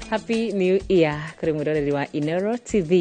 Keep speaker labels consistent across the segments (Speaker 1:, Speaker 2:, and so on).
Speaker 1: Happy New Year kũrĩ mwĩroreri wa Inoro TV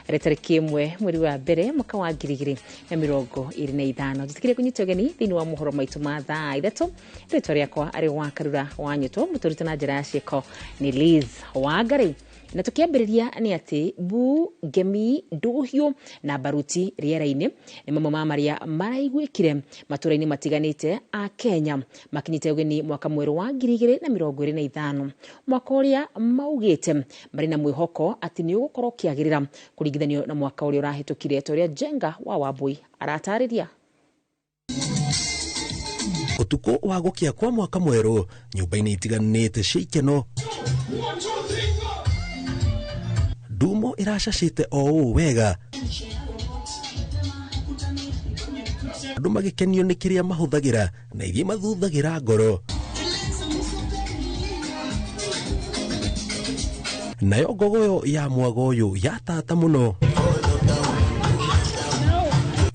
Speaker 1: arĩ tarĩki 1 mweri wa mbere mwaka wa 2025. Njĩtĩkĩrie kũnyita ũgeni thĩinĩ wa mohoro maitũ ma thaa 3. Rĩtwa rĩakwa arĩ wa Karura wa Nyũtũ, mũtũrĩte na njĩra ya ciĩko nĩ Liz Wangari. Na tũkĩambĩrĩria nĩ atĩ mbu, ngemi, ndũhiũ na baruti rĩera-inĩ nĩ mamwe ma marĩa maraiguĩkire matũũra-inĩ matiganĩte a Kenya makinyĩte ũgeni mwaka mwerũ wa 2025, mwaka ũrĩa maugĩte marĩ na mwĩhoko atĩ nĩ ũgũkorwo ũkĩagĩrĩra kũringithanio na mwaka ũrĩa ũrahĩtũkire, ta ũrĩa Njenga wa Wambui aratarĩria.
Speaker 2: Ũtukũ wa gũkĩa kwa mwaka mwerũ nyũmba-inĩ itiganĩte cia ikeno, ndumo ĩracacĩte o ũũ wega, andũ magĩkenio nĩ kĩrĩa mahũthagĩra na iria mathuthagĩra ngoro. Nayo ngogoyo ya mwago ũyũ yatata mũno,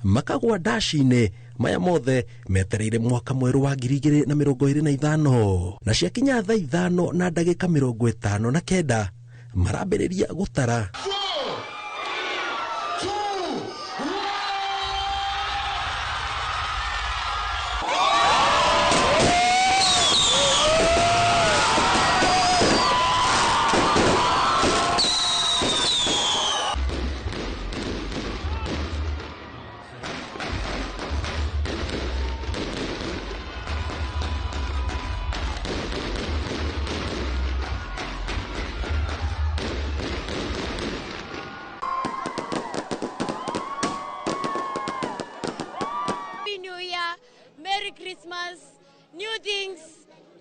Speaker 2: makagwa ndaci-inĩ maya mothe metereire mwaka mwerũ wa 2025. Na ciakinya thaa 5:59 marambĩrĩria gũtara.
Speaker 3: Happy New Year, Merry Christmas, new things,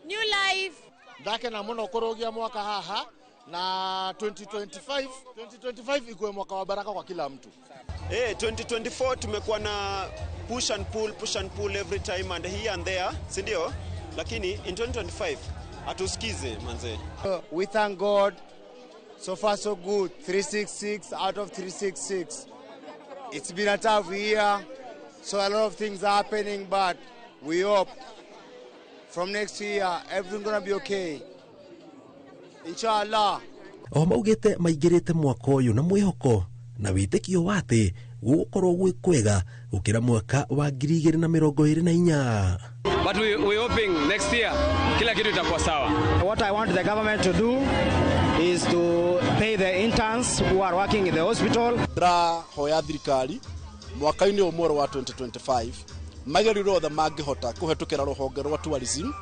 Speaker 3: new life.
Speaker 4: Ndakena muno kurugia mwaka haha na 2025 ikuwe mwaka wa baraka kwa kila mtu.
Speaker 5: Hey, 2024 tumekuwa na push and pull, push and pull every time and here and there, si ndio? Lakini in 2025 atusikize manze.
Speaker 6: We thank God. So far so good. 366 out of 366. It's been a tough year, so a lot of things are happening, but we hope from next year everything's gonna be okay. Inshallah.
Speaker 2: O maugĩte maingĩrĩte mwaka ũyũ na mwĩhoko na wĩtĩkio wa atĩ gũgũkorwo gwĩ kwega gũkĩra mwaka wa 2024.
Speaker 7: But we hoping next year kila kitu itakuwa sawa.
Speaker 8: What I want the government to do is to pay the interns who are working in the hospital.
Speaker 4: Ndĩrahoya thirikari mwaka-inĩ ũyũ mwerũ wa 2025 magerio othe mangĩhota kũhetũkĩra rũhonge rwa tourism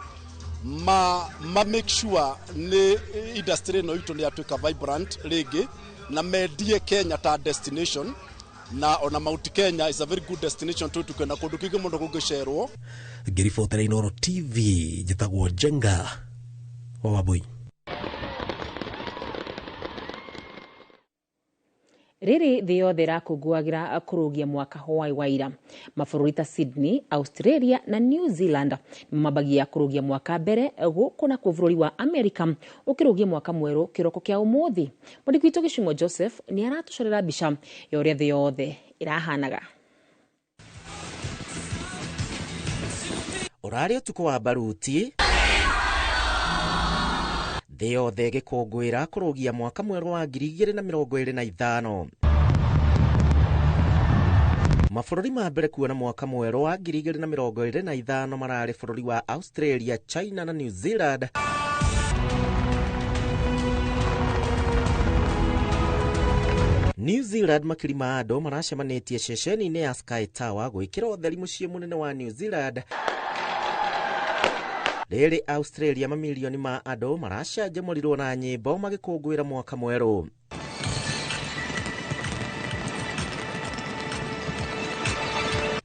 Speaker 4: ma make sure nĩ industry ĩno itũ nĩ yatuĩka vibrant rĩngĩ na mendie Kenya ta destination, na ona Mount Kenya is a very good destination tũ tukwenda kũndũ kũingĩ mũno kũngĩcerwo.
Speaker 2: Ngĩribotera Inooro TV, njĩtagwo Njenga wa Wambui.
Speaker 1: Rĩrĩ thĩ yothe ĩrakũngũagĩra kũrũgia mwaka hwaĩ wa ira, mabũrũri ta Sydney, Australia na New Zealand mambagia kũrũgia mwaka mbere, gũkũ nakuo bũrũri wa America ũkĩrũgia mwaka mwerũ kĩroko kĩa ũmũthĩ. Mwandĩki witũ Gĩcung'o Joseph nĩ aratũcorera mbica ya ũrĩa thĩ yothe ĩrahanaga.
Speaker 9: Ũrarĩ ũtukũ wa baruti, thĩ yothe ĩgĩkũngũĩra kũrũgia mwaka mwerũ wa 2025. Mabũrũri ma mbere kuona mwaka mwerũ wa 2025 mararĩ bũrũri wa Australia, China na New Zealand. New Zealand makiri ma andũ maracemanĩtie ceceni-inĩ ya Sky Tower gwĩkĩra ũtheri mũciĩ mũnene wa New Zealand. Rĩrĩ Australia mamirioni ma andũ maracanjamũrirwo na nyĩmbo magĩkũngũĩra mwaka mwerũ.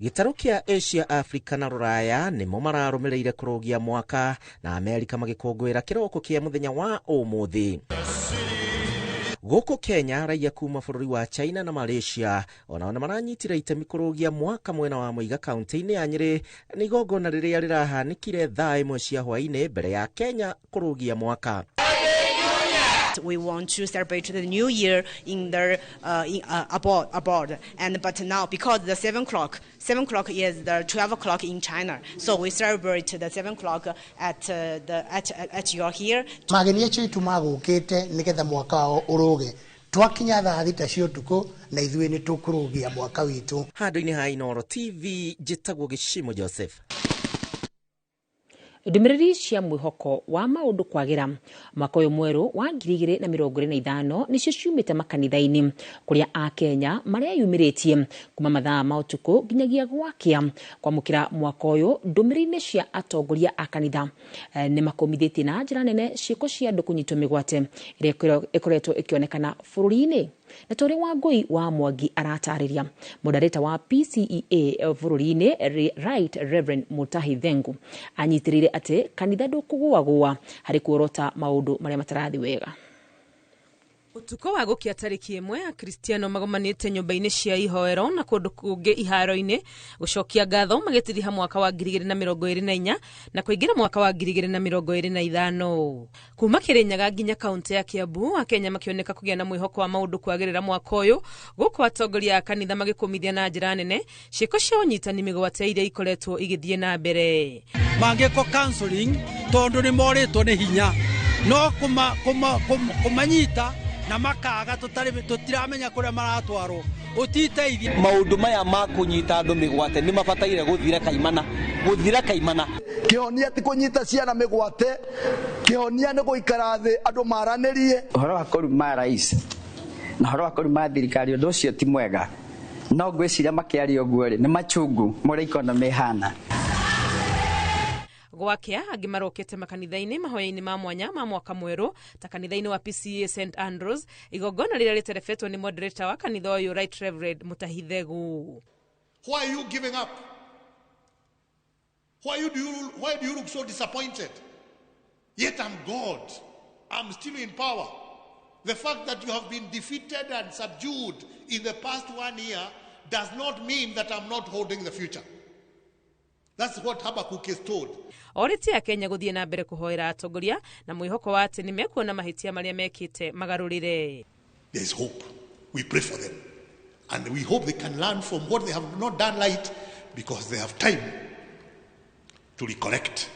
Speaker 9: Gĩtarũ kĩa Asia, Africa na Rũraya nĩmo mararũmĩrĩire kũrũgia mwaka, na Amerika magĩkũngũĩra kĩroko kĩa mũthenya wa ũmũthĩ. Gũkũ Kenya raia kuma bũrũri wa China na Malaysia onao nĩ maranyitire itemi kũrũgia mwaka mwena wa Mũiga kaunti-inĩ ya Nyĩrĩ, nĩ igongona rĩrĩa rĩrahanĩkire thaa 1 cia hwaĩ-inĩ mbere ya Kenya kũrũgia mwaka.
Speaker 10: We want to celebrate the new year in the abroad, and but now because the 7 o'clock is the 12 o'clock in China, so we celebrate the 7 o'clock at the at your here.
Speaker 11: Mageni acio magukite nigetha mwaka wao uruge twakinya thaa thita cia utuku na ithuĩ nĩ tũkũrũgia mwaka witũ.
Speaker 9: Handũ-inĩ ha Inooro TV njĩtagwo Gĩcimo Joseph.
Speaker 1: Ndũmĩrĩri cia mwĩhoko wa maũndũ kwagĩra mwaka ũyũ mwerũ wa 2025 nĩcio ciumĩte makanitha-inĩ kũrĩa akenya mareyumĩrĩtie kuma mathaa ma ũtukũ nginyagia gwakĩa kwamũkĩra mwaka ũyũ. Ndũmĩrĩri-inĩ cia atongoria a kanitha nĩ makũmithĩtie na njĩra nene ciĩko cia andũ kũnyitwo mĩgwate ĩrĩa ĩkoretwo ĩkĩonekana bũrũri-inĩ. Na tũrĩ wa Ngũi wa Mwangi aratarĩria moderator wa PCEA bũrũri-inĩ Right Reverend Mutahi Thengu anyitĩrĩire atĩ kanitha ndũkũgũagũa harĩ kuorota maũndũ marĩa matarathi wega.
Speaker 12: Utuko wa gũkia tarĩki ĩmwe Akristiano magomanĩte nyũmba-inĩ cia ihoero na kũndũ kũngĩ iharo-inĩ gũcokia ngatho magĩtiriha mwaka wa 2024 na kũingĩra mwaka wa 2025. Kuma Kĩrĩnyaga nginya kaunti ya Kiambu, Akenya makĩoneka kũgĩa na mwĩhoko wa maũndũ kwagĩrĩra mwaka ũyũ, gũkũ atongoria a kanitha magĩkũmithia na njĩra nene ciĩko cia ũnyitani mĩgwate iria ikoretwo igĩthiĩ na mbere.
Speaker 13: Mangĩkwo counseling tondũ nĩ morĩtwo nĩ hinya no kũmanyita na makaga tutiramenya kuria maratwarwo utiteithia.
Speaker 14: Maundu maya ma kunyita andu migwate ni mabataire guthira kaimana, guthira kaimana.
Speaker 15: Kihonia ti kunyita ciana migwate, kihonia ni guikara thi andu maranirie.
Speaker 16: Uhoro wa kuruma rais na uhoro wa kuruma thirikari undu ucio ti mwega, no ngwiciria makiaria uguo ri ni machungu muria economy ihana.
Speaker 12: Gwakia angĩ marokete makanitha-inĩ mahoya-inĩ ma mwanya ma mwaka mwerũ ta kanitha-inĩ wa PCEA St Andrews, igongona rĩrĩa rĩterebetwo nĩ moderator wa kanitha ũyũ Right Reverend Mutahi Thegu.
Speaker 17: Why are you giving up? Why do you look so disappointed? Yet I'm God. I'm still in power. The fact that you have been defeated and subdued in the past 1 year does not mean that I'm not holding the future. That's what Habakkuk is told.
Speaker 12: Orĩtie Akenya gũthiĩ na mbere kũhoera atongoria na mwĩhoko wa atĩ nĩmekuona mahĩtia marĩa mekĩte magarũrĩre.
Speaker 17: There is hope. We pray for them. And we hope they can learn from what they have not done right, because they have time to recollect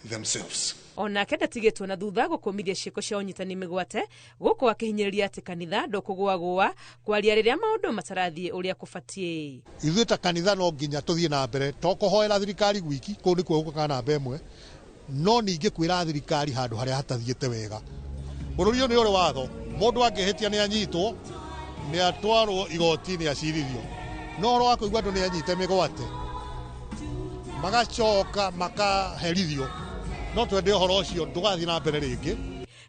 Speaker 17: themselves.
Speaker 12: Onake ndatigĩtwo na thutha gũkũmithia ciĩko cia ũnyitani mĩgwate gũkũ akĩhinyĩrĩria atĩ kanitha ndũkũgũagũa kwaria rĩrĩa maũndũ matarathiĩ ũrĩa kũbatiĩ.
Speaker 17: Ithuĩ ta kanitha no nginya tũthiĩ na mbere to kũhoera thirikari gwiki, kũu nĩkuo gũkaga namba ĩmwe, no ningĩ kwĩra thirikari handũ harĩa hatathiĩte wega. Bũrũri ũyũ nĩ ũrĩ watho, mũndũ angĩhĩtia nĩ anyitwo, nĩ atwarwo igoti-inĩ acirithio. No ũhoro wa kũigua andũ nĩ anyite mĩgwate magacoka makaherithio, no twende ũhoro ũcio ndũgathiĩ na mbere rĩngĩ.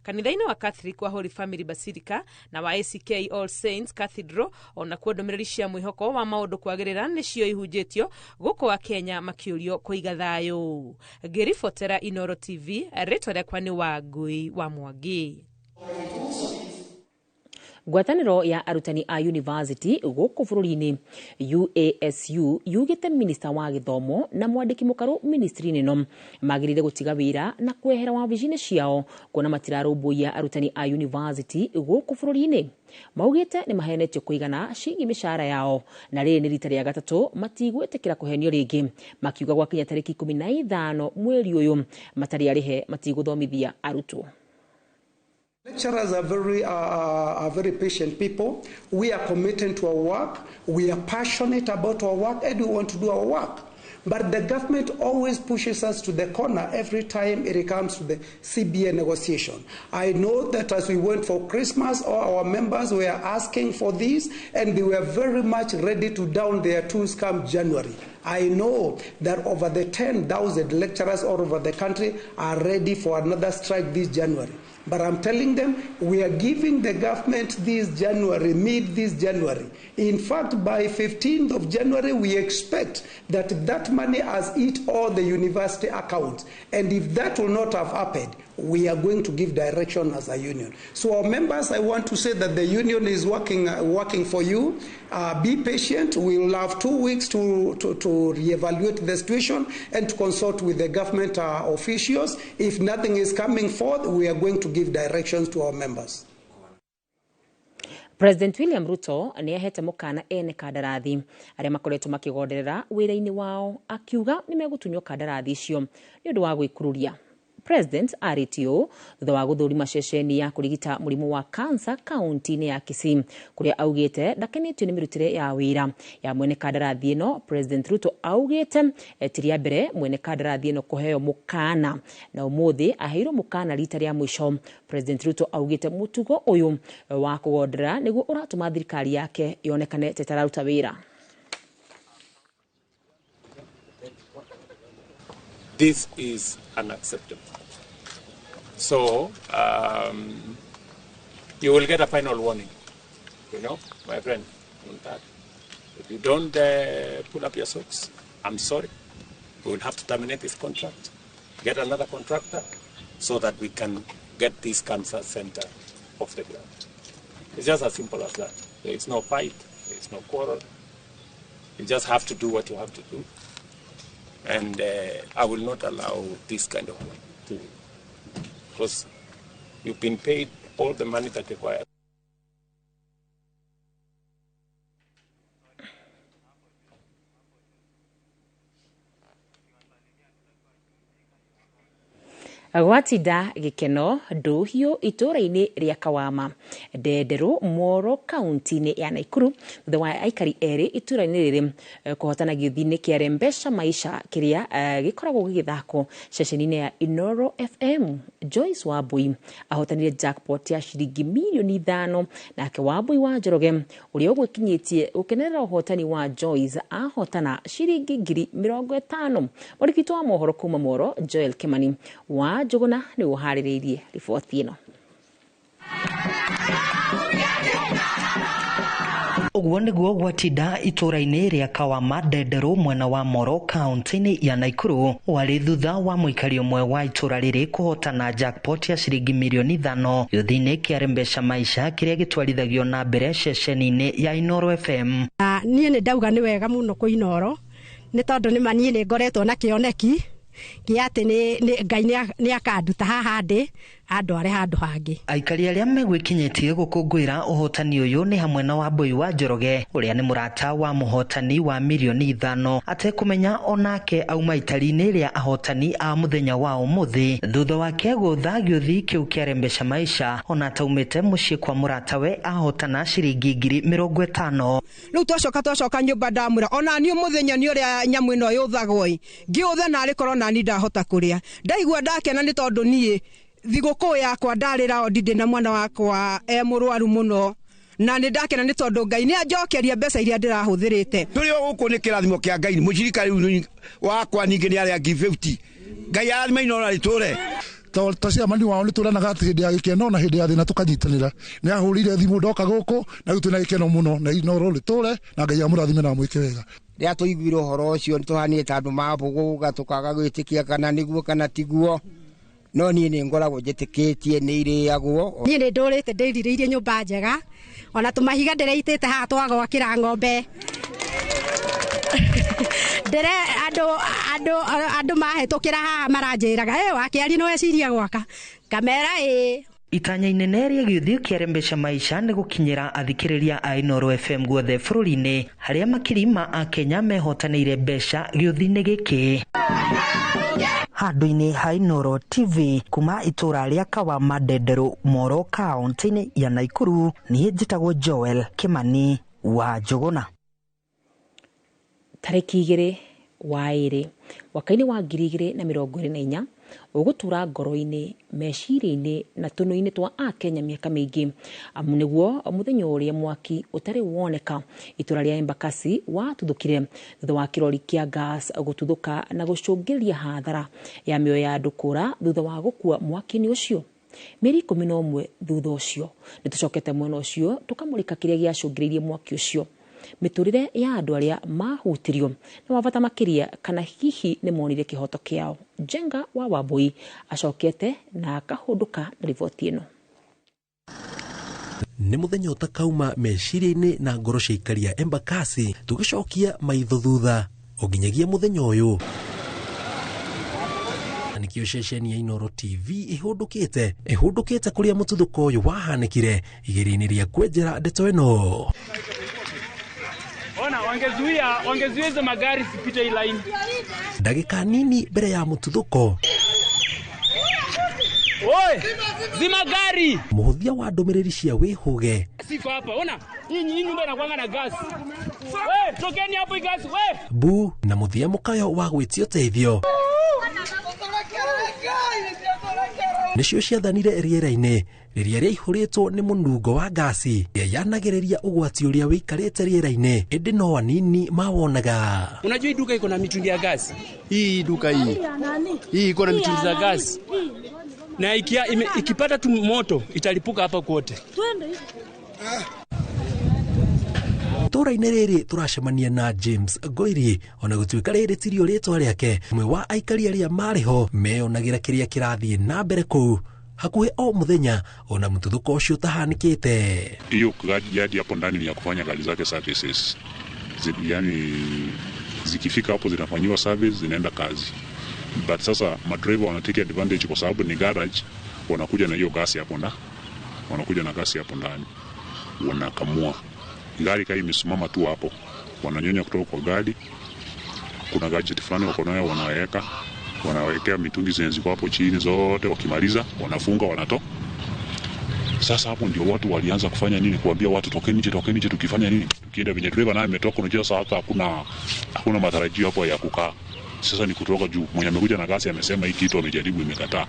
Speaker 12: Kanitha-inĩ wa Catholic wa Holy Family Basilica na wa ACK All Saints Cathedral onakuo ndũmĩrĩri cia mwĩhoko wa maũndũ kwagĩrĩra nĩcio ihunjĩtio gũkũ Akenya makĩũrio kũiga thayũ. Ngĩribotera Inooro TV, rĩtwa rĩakwa nĩ Wangui wa Mwangi.
Speaker 1: Ngwatanĩro ya arutani a university gũkũ bũrũri-inĩ UASU yugĩte minista wa gĩthomo na mwandĩki mũkarũ ministry-inĩ ĩno magĩrĩire gũtiga wĩra na kwehera wabici-inĩ ciao kuona matirarũmbũiya arutani a university gũkũ bũrũri-inĩ. Maugĩte nĩ mahenetio kũigana ciĩgiĩ mĩcara yao na rĩrĩ nĩ rita rĩa gatatũ matigwĩtĩkĩra kũhenio rĩngĩ, makiuga gwakinya tarĩki 15 mweri ũyũ matarĩ arĩhe matigũthomithia arutwo.
Speaker 18: Lecturers are very patient people. We are committed to our work. We are passionate about our work, and we want to do our work. But the government always pushes us to the corner every time it comes to the CBA negotiation. I know that as we went for Christmas, all our members were asking for this, and they were very much ready to down their tools come January. I know that over the 10,000 lecturers all over the country are ready for another strike this January. But I'm telling them, we are giving the government this January, mid this January. In fact, by 15th of January, we expect that that money has hit all the university accounts. And if that will not have happened, we are going to give direction as a union. So our members, I want to say that the union is working for you. Be patient. We will have 2 weeks to reevaluate the situation and to consult with the government officials. If nothing is coming forth, we are going to give directions to our members.
Speaker 1: President William Ruto nĩ ahete mũkana ene kandarathi arĩa makoretwo makĩgonderera wĩra-inĩ wao, akiuga nĩ megũtunywo kandarathi icio nĩ ũndũ wa gwĩkururia. President arĩtie ũũ thutha wa gũthũrima ceceni ya kũrigita mũrimũ wa kansa kaunti-inĩ ya Kisii, kũrĩa augĩte ndakenetio nĩ mĩrutĩre ya wĩra ya mwene kandarathi ĩno. President Ruto augĩte ti rĩa mbere mwene kandarathi ĩno kũheo mũkana, na ũmũthĩ aheirwo mũkana rita rĩa mũico. President Ruto augĩte mũtugo ũyũ wa kũgonderera nĩguo ũratũma thirikari yake yonekane ta ĩtararuta wĩra.
Speaker 19: This is unacceptable. So you will get a final warning, you know, my friend, on that. If you don't pull up your socks, I'm sorry. We will have to terminate this contract, get another contractor, so that we can get this cancer center off the ground. It's just as simple as that. There is no fight, there is no quarrel. You just have to do what you have to do. And I will not allow this kind of work to, because you've been paid all the money that required.
Speaker 1: Gwatinda gĩkeno ndũhiũ itũũra-inĩ rĩa Kawama Ndenderũ Moro kaunti-inĩ ya Naikuru thutha wa aikari erĩ itũũra-inĩ rĩrĩ kũhotana gĩũthi-inĩ kĩa Rembesha Maisha kĩrĩa gĩkoragwo gĩgĩthakwo ceceni-inĩ ya Inoro FM. Joyce Wambui ahotanire jackpot ya ciringi mirioni 5, nake Wambui wa Njoroge ũrĩa ũgwĩkinyĩtie gũkenerera ũhotani wa Joyce ahotana ciringi 50,000. Mwandĩki wa mohoro kuma Moro Joel Kimani wa Njuguna nĩ ũharĩrĩirie riboti ĩno.
Speaker 20: Ũguo nĩguo gwatinda itũũra-inĩ rĩa Kawama Ndenderũ mwena wa Moro kaunti-inĩ ya Naikuru warĩ thutha wa mũikari ũmwe wa itũũra rĩrĩ kũhotana jackpot ya ciringi mirioni 5 gĩũthi-inĩ kĩa Rembesha Maisha kĩrĩa gĩtwarithagio na mbere ceceni-inĩ ya Inoro FM.
Speaker 21: Niĩ nĩ ndauga nĩ wega mũno kũ Inoro nĩ tondũ nĩ ma niĩ nĩ ngoretwo na kĩoneki kĩa atĩ nĩ Ngai nĩ akanduta haha ndĩ andware handũ hangĩ.
Speaker 20: Aikari arĩa megwĩkinyĩtie gũkũngũĩra ũhotani ũyũ nĩ hamwe na Wambui wa Njoroge ũrĩa nĩ mũrata wa mũhotani wa mirioni 5 atekũmenya onake auma itari-inĩ rĩa ahotani a mũthenya wa ũmũthĩ thutha wake gũtha gĩũthi kĩu kĩa Rembesha Maisha ona ataumĩte mũciĩ kwa mũratawe ahotana ciringi 50,000.
Speaker 22: Rĩu twacoka nyũmba ndamwĩra ona niĩ mũthenya nĩ ũrĩa nyamũ ĩno yũthagwo ĩ ngĩũthe narĩ korwo nani ndahota kũrĩa ndaigua ndakena nĩ tondũ niĩ thigũkũ yakwa ndarĩ rao ndindĩ na mwana wakwa e mũrwaru mũno na nĩ ndakena nĩ tondũ Ngai nĩ anjokeria mbeca iria ndĩrahũthĩrĩte.
Speaker 23: Tũrĩ o gũkũ nĩ kĩrathimo kĩa Ngai mũcirika rĩu wakwa ningĩ nĩ arĩa 50 Ngai arathima Inoro rĩtũre
Speaker 24: ta ciamani wao nĩ tũranaga atĩ hĩndĩ ya gĩkeno na hĩndĩ ya thĩna tũkanyitanĩra. Nĩ ahũrire thimũ ndoka gũkũ na rĩu twĩna gĩkeno mũno na Inoro rĩtũre na Ngai amũrathime na amwĩke wega.
Speaker 25: Rĩrĩa tũiguire ũhoro ũcio nĩtũhanire ta andũ mabũgũga tũkaga gwĩtĩkia kana nĩguo kana tiguo, no niĩ nĩ ngoragwo njĩtĩkĩtie nĩ irĩagwo.
Speaker 21: Niĩ nĩ ndũrĩte ndĩrirĩirie nyũmba njega ona tũmahiga ndĩreitĩte haha twagwakĩra ng'ombe ndĩre andũ mahĩtũkĩra haha maranjĩraga ĩ wakĩaria nĩ weciria gwaka ngamera ĩ.
Speaker 20: Itanya inene rĩa gĩũthi kĩa Rembesha Maisha nĩ gũkinyĩra athikĩrĩria a Inoro FM guothe bũrũri-inĩ harĩa makiri ma Akenya mehotanĩire mbeca gĩũthi-inĩ gĩkĩ. Handũ-inĩ ha Inoro TV kuma itũũra rĩa Kawama Ndenderũ Moro kaunti-inĩ ya Naikuru, niĩ njĩtagwo Joel Kimani wa Njuguna.
Speaker 1: Tarĩki 2 wa 2 mwaka-inĩ wa 2024 ũgũtũra ngoro-inĩ, meciria-inĩ na tũnua-inĩ twa Akenya mĩaka mĩingĩ, amu nĩguo mũthenya ũrĩa mwaki ũtarĩ woneka itũra rĩa Embakasi watuthũkire thutha wa kĩrori kĩa gas gũtuthũka na gũcũngĩrĩria hathara ya mĩoyo ya andũ kũra thutha wa gũkua mwaki-inĩ ũcio. Mĩeri 11 thutha ũcio nĩtũcokete mwena ũcio tũkamũrĩka kĩrĩa gĩacũngĩrĩirie mwaki ũcio, mĩtũrĩre ya andũ arĩa mahutirio nĩ wa bata makĩria kana hihi nĩ monire kĩhoto kĩao. Njenga wa Wambui acokete na akahũndũka na riboti ĩno.
Speaker 2: Nĩ mũthenya ũtakauma meciria-inĩ na ngoro cia aikari a Embakasi tũgĩcokia maitho thutha o nginyagia mũthenya ũyũ. Na nĩkĩo Nĩkĩo ceceni ya Inooro TV ĩhũndũkĩte ĩhũndũkĩte kũrĩa mũtuthũko ũyũ wahanĩkire igĩrĩ-inĩ rĩa kwenjera ndeto ĩno.
Speaker 3: Ona wangezuia hizo magari sipite hii line.
Speaker 2: Ndagĩka nini mbere ya mũtuthũko,
Speaker 3: Oi, zima gari.
Speaker 2: Mũhũthia wa ndũmĩrĩri cia wĩhũge
Speaker 3: Siko hapa. Ona, hii nyumba inakuanga na gas. We, tokeni hapo hii gas. We.
Speaker 2: Bu na mũthia mũkayo wa gwĩtia ũteithio nĩcio ciathanire rĩera-inĩ rĩrĩa rĩaihũrĩtwo nĩ mũnungo wa ngasi ĩrĩa yanagĩrĩria ũgwati ũrĩa wĩikarĩte rĩera-inĩ, ĩndĩ no anini mawonaga.
Speaker 3: Unajua hii duka iko na mitungi ya gas. Hii duka hii. Hii iko na mitungi za gas. Na ikipata tu moto italipuka hapa kote.
Speaker 2: Twende. Itũũra-inĩ rĩrĩ tũracemania na James Ngoiri, ona gũtuĩka rĩrĩ tirio rĩtwa rĩake, ũmwe wa aikari arĩa marĩ ho meyonagĩra kĩrĩa kĩrathiĩ na mbere kũu hakuhĩ o mũthenya, ona mũtuthũko ũcio ũtahanĩkĩte.
Speaker 5: Hiyo yadi hapo ndani ni ya kufanya gari zake services. Yani zikifika hapo zinafanyiwa service, zinaenda kazi. But sasa madriver wanatake advantage kwa sababu ni garage, wanakuja na hiyo gasi hapo ndani. Wanakuja na gasi hapo ndani. Wanakamua. Gari kai imesimama tu hapo. Wananyonya kutoka kwa gari. Kuna gadget fulani wako nayo wanaweka. Wanawekea mitungi zenye ziko hapo chini zote, wakimaliza wanafunga wanatoa. Sasa hapo ndio watu walianza kufanya nini, kuambia watu tokeni nje, tokeni nje, tukifanya nini? Tukienda venye driver naye ametoka, unajua sasa hata hakuna matarajio hapo ya kukaa. Sasa ni kutoka juu, mwenye amekuja na gasi amesema hii kitu amejaribu imekataa.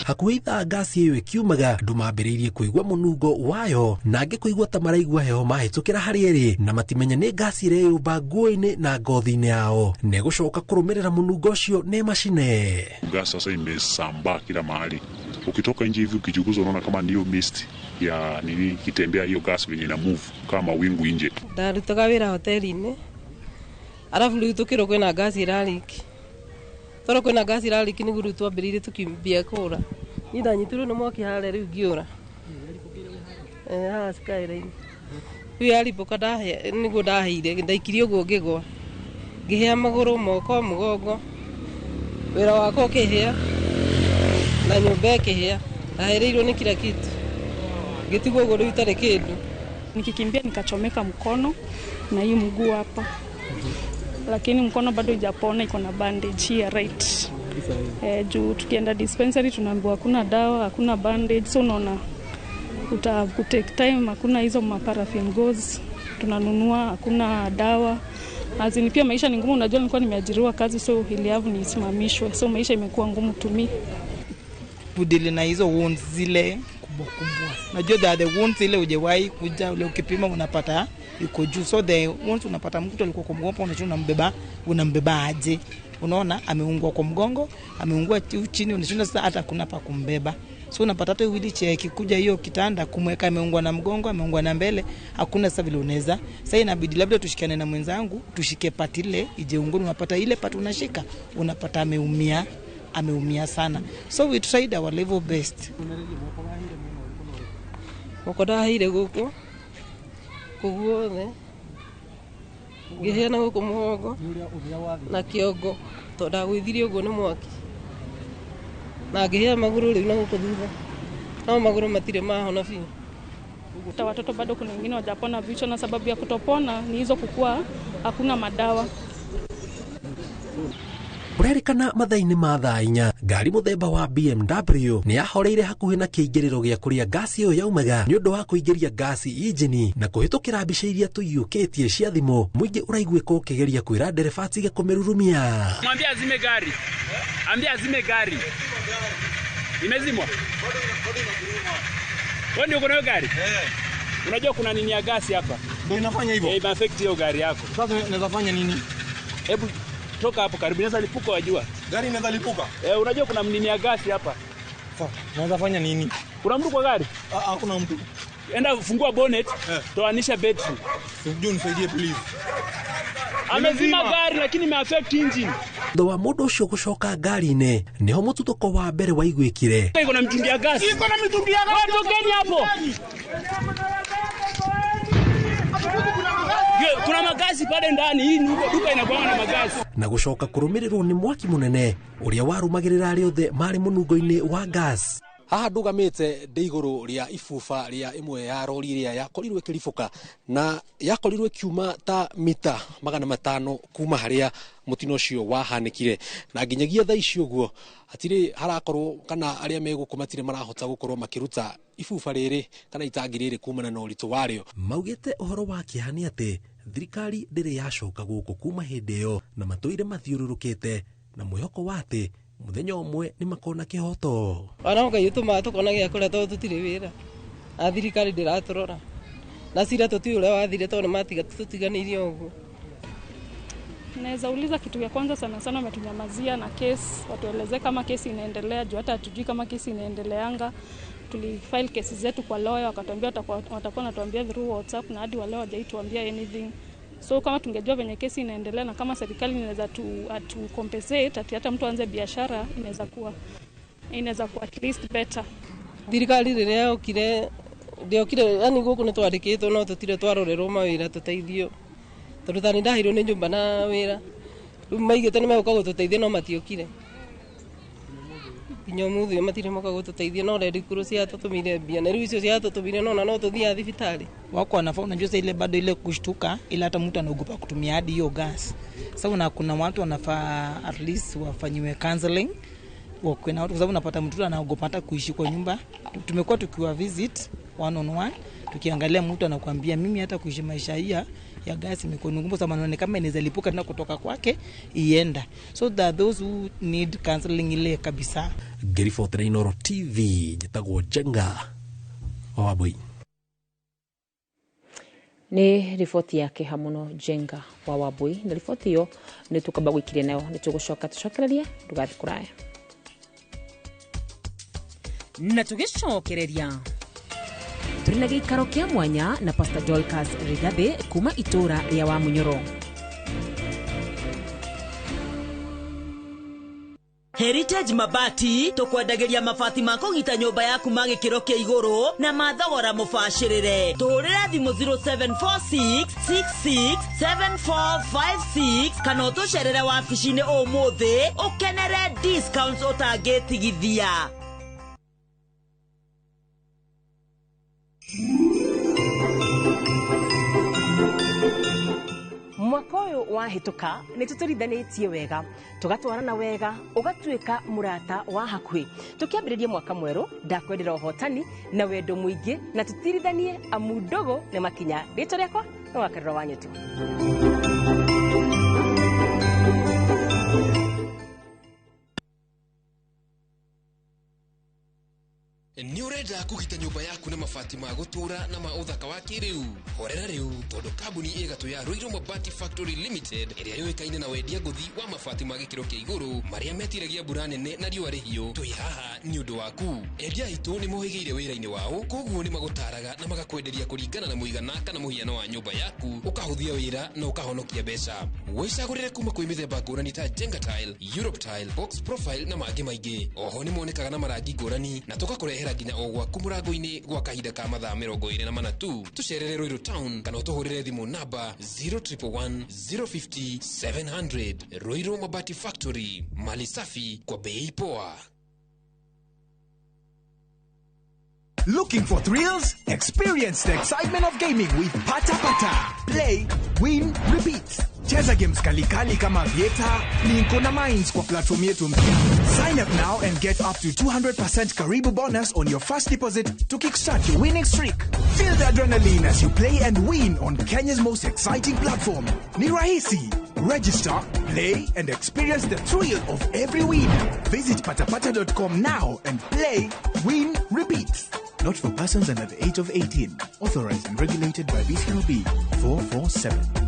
Speaker 2: Hakuhĩ ithaa ngasi ĩyo ĩkiumaga, andũ mambĩrĩirie kũigua mũnungo wayo na angĩ kũigua ta maraigua heho mahĩtũkĩra harĩ ĩrĩ, na matimenya nĩ ngasi ĩreyũmba nguo-inĩ na ngothi-inĩ yao. Na ĩgũcoka kũrũmĩrĩra mũnungo ũcio nĩ macine.
Speaker 5: Gas sasa imesambaa kila mahali. Ukitoka nje hivi ukichunguza unaona kama ndio mist ya nini ikitembea, hiyo gas venye ina move kama wingu nje.
Speaker 6: Ndarutaga wĩra hoteli-inĩ, arabu rĩu tũkĩrwo kwĩna ngasi ĩrariki. Toro kwĩna ngasi ĩrariki nĩguo rĩu twambĩrĩirie tũkimbia kũra. Niĩ ndanyitirwo nĩ mwaki harĩa rĩu ngĩũra. Haha skyline. Rĩu yaribũka nĩguo ndaheire, ndaikirie ũguo ngĩgwa. Ngĩhĩa magũrũ, moko, mũgongo. Wĩra wakwa ũkĩhĩa na nyũmba ĩkĩhĩa. Ndahĩrĩirwo nĩ kila kitu. Ngĩtigwo ũguo rĩu itarĩ kĩndũ.
Speaker 7: Nikikimbia nikachomeka mkono na hii mguu hapa. Lakini mkono bado hujapona, iko na bandage hii ya right. Juu tukienda dispensary tunaambiwa hakuna dawa, hakuna bandage, so unaona uta take time, hakuna hizo maparaffin gauze tunanunua, hakuna dawa. Azini pia maisha ni ngumu, unajua nilikuwa nimeajiriwa kazi, so iliavu nisimamishwe, so maisha imekuwa ngumu to me.
Speaker 8: Kudili na hizo wounds zile kubwa kubwa. Najua there are the wounds ile hujawahi kuja, ule ukipima unapata iko juu. So the wounds unapata mtu alikuwa kwa mgongo, unashinda unambeba aje. Unaona ameungua kwa mgongo, ameungua chini, unashinda sasa hata kuna pa kumbeba. So unapata hata wheelchair ikikuja hiyo kitanda kumweka, ameungua na mgongo, ameungua na mbele, hakuna sasa vile unaweza. Sasa inabidi labda tushikane na mwenzangu, tushike pati ile ijeungua, unapata ile pati unashika, unapata ameumia sana. So we tried our level best.
Speaker 6: Moko ndahĩire gũkũ kũguothe, ngĩhĩa na gũkũ mũgongo na kĩongo, tondũ ndagũithirie ũguo nĩ mwaki. Na ngĩhĩa magũrũ rĩu na gũkũ thutha, no magũrũ matirĩ mahona biũ.
Speaker 7: Watoto bado kuna wengine hawajapona vichwa, na sababu ya kutopona ni hizo kukua hakuna madawa.
Speaker 2: Kũrerĩkana mathaa-inĩ ma thaa inya, ngari mũthemba wa BMW nĩ yahoreire hakuhĩ na kĩingĩrĩro gĩa kũrĩa ngasi ĩyo yaumaga nĩ ũndũ wa kũingĩria ngasi injini na kũhĩtũkĩra mbica iria tũiyũkĩtie cia thimũ. Mũingĩ ũraiguĩka ũkĩgeria kwĩra ndereba atige kũmĩrurumia.
Speaker 3: Mwambie azime gari. Ambia azime gari. Imezimwa. Wewe ndio uko nayo gari? Unajua kuna nini ya gasi hapa?
Speaker 26: Ndio inafanya hivyo.
Speaker 3: Eh, affect hiyo gari yako.
Speaker 26: Sasa naweza fanya nini?
Speaker 3: Hebu toka hapo karibu, inaweza lipuka wajua.
Speaker 26: Gari inaweza lipuka?
Speaker 3: Unajua kuna nini ya gasi hapa.
Speaker 26: Sawa, naweza fanya nini?
Speaker 3: Kuna mtu kwa gari?
Speaker 26: Hakuna mtu.
Speaker 3: Enda fungua bonnet, toanisha battery.
Speaker 26: Sijui nisaidie please.
Speaker 3: Amezima gari lakini imeaffect engine.
Speaker 2: Thutha wa mũndũ ũcio gũcoka ngari-inĩ nĩho mũtuthũko wa mbere waiguĩkire.
Speaker 3: Iko na mitungi ya gasi.
Speaker 26: Iko na mitungi ya gasi.
Speaker 3: Tokeni hapo. Kuna magasi pale ndani, hii duka inakuwa na magasi.
Speaker 2: Na gũcoka kũrũmĩrĩrwo nĩ mwaki mũnene ũrĩa warũmagĩrĩra arĩa othe marĩ mũnungo-inĩ wa gas. Haha ndũgamĩte ndĩ igũrũ rĩa ibuba rĩa ĩmwe ya rori ĩrĩa yakorirwo ĩkĩribũka na yakorirwo ĩkiuma ta mita 500 kuma harĩa mũtino ũcio wahanĩkire, na nginyagia thaa ici ũguo hatirĩ harakorwo kana arĩa me gũkũ matirĩ marahota gũkorwo makĩruta ibuba rĩrĩ kana itangi rĩrĩ kumana na ũritũ warĩo. Maugĩte ũhoro wa kĩeha nĩ atĩ thirikari ndĩrĩ yacoka gũkũ kuma hĩndĩ ĩyo na matũire mathiũrũrũkĩte na mwĩhoko wa atĩ muthenya ũmwe nĩ makona kĩhoto.
Speaker 6: Ona Ngai ũtũmaga tũkona gĩa kũrĩa tondũ tũtirĩ wĩra na thirikari ndĩratũrora na cira tũtiũĩ ũrĩa wathire tondũ nĩ tũtiganĩirie ũguo.
Speaker 7: Naweza uliza kitu ya kwanza sana sana wametunyamazia na kesi, watueleze kama kesi inaendelea juu hata hatujui kama kesi inaendeleanga. Tulifile kesi zetu kwa lawyer, wakatuambia watakuwa wanatuambia through WhatsApp na hadi wale hawajaituambia anything. So kama tungejua venye kesi inaendelea na kama serikali inaweza tu compensate ati hata mtu aanze biashara, inaweza kuwa at least better.
Speaker 6: Thirikari rĩrĩa yokire ndĩokire, yani gũkũ nĩ twandĩkĩtwo no tũtirĩ twarorerwo mawĩra tũteithio tondũ ta nĩ ndaheirwo nĩ nyũmba na wĩra, rĩu maigĩte nĩ megũka gũtũteithia no matiokire nginya ũmũthĩ ũyũ matirĩ moka gũtũteithia, no Red Cross ciatũtũmire mbia na rĩu icio ciatũtũmire no na no tũthiaga thibitarĩ.
Speaker 8: Wako wanafaa, unajua sasa ile bado ile kushtuka, ile hata mtu anaogopa kutumia hadi hiyo gas. Sasa na kuna watu wanafaa at least wafanyiwe counseling wakuwe na watu, kwa sababu unapata mtu anaogopa hata kuishi kwa nyumba. Tumekuwa tukiwa visit one on one, tukiangalia mtu anakuambia mimi hata kuishi maisha hii ya gas imekuwa ngumu sana, naona kama inaweza lipuka tena kutoka kwake ienda. So that those who need counseling ile kabisa.
Speaker 2: Ngĩribotera Inooro TV, njĩtagwo Njenga wa Wambui.
Speaker 1: Nĩ riboti yake hamuno Njenga wa Wambui, na riboti ĩyo nĩ tũkamba gwĩkiria nayo, nĩ tũgũcoka tũcokererie, ndũgathiĩ kũraya. Na tũgĩcokereria tũrĩ na gĩikaro kĩa mwanya na Pastor Dorcas Rigathi kuma itũra rĩa Wamunyoro.
Speaker 4: Heritage Mabati tukwendagĩria mabati ma kũgita nyũmba yaku ma gĩkĩro kĩa igũrũ na ma thogora mũbacĩrĩre. Tũhũrĩre thimũ 0746667456 kana ũtũcerere wabici-inĩ ũmũthĩ ũkenere discounts ũtangĩtigithia.
Speaker 9: Mwaka ũyũ wahĩtũka nĩ tũtũrithanĩtie wega, tũgatwarana wega, ũgatuĩka mũrata wa hakuhĩ. Tũkĩambĩrĩria mwaka mwerũ, ndakwendera ũhotani na wendo mũingĩ, na tũtirithanie amu ndogo nĩ makinya. Rĩtwa rĩakwa nĩ Wakarũra wa Nyetu.
Speaker 10: Nĩ ũrenda kũgita nyũmba yaku na mabati ma gũtũra na ma ũthaka wa kĩrĩu? Horera rĩu tondũ kambuni ĩgatũ ya Ruiru Mabati Factory Limited ĩrĩa yũĩkaine na wendia ngũthi wa mabati ma gĩkĩro kĩa igũrũ marĩa metiragia mbura nene na riũa rĩhiũ, twĩ haha nĩ ũndũ waku. Endia aitũ nĩ mohĩgĩire wĩra-inĩ wao, koguo nĩ magũtaraga na magakwenderia kũringana na mũigana kana mũhiano wa nyũmba yaku, ũkahũthia wĩra na ũkahonokia mbeca. Wĩcagũrĩre kuma kwĩ mĩthemba ngũrani ta Jenga Tile, Europe Tile, Box Profile na mangĩ maingĩ. Oho nĩ monekaga na marangi ngũrani na tũgakũrehera nginya o gwaku mũrango-inĩ gwa kahinda ka mathaa 24 tu. Tũcerere Ruiru Town kana ũtũhũrĩre thimũ namba 0111 050 700. Ruiru Mabati Factory, mali safi kwa bei poa.
Speaker 11: Looking for thrills? Experience the excitement of gaming with Pata Pata. Play, win, repeat. Cheza games kalikali kama Vieta, Linko na Mines kwa platform yetu mpya. Sign up now and get up to 200% Karibu bonus on your first deposit to kickstart your winning streak. Feel the adrenaline as you play and win on Kenya's most exciting platform. Ni rahisi. Register, play, and experience the thrill of every win. Visit patapata.com now and play, win, repeat. Not for persons under the age of 18. Authorized and regulated by BCLB 447.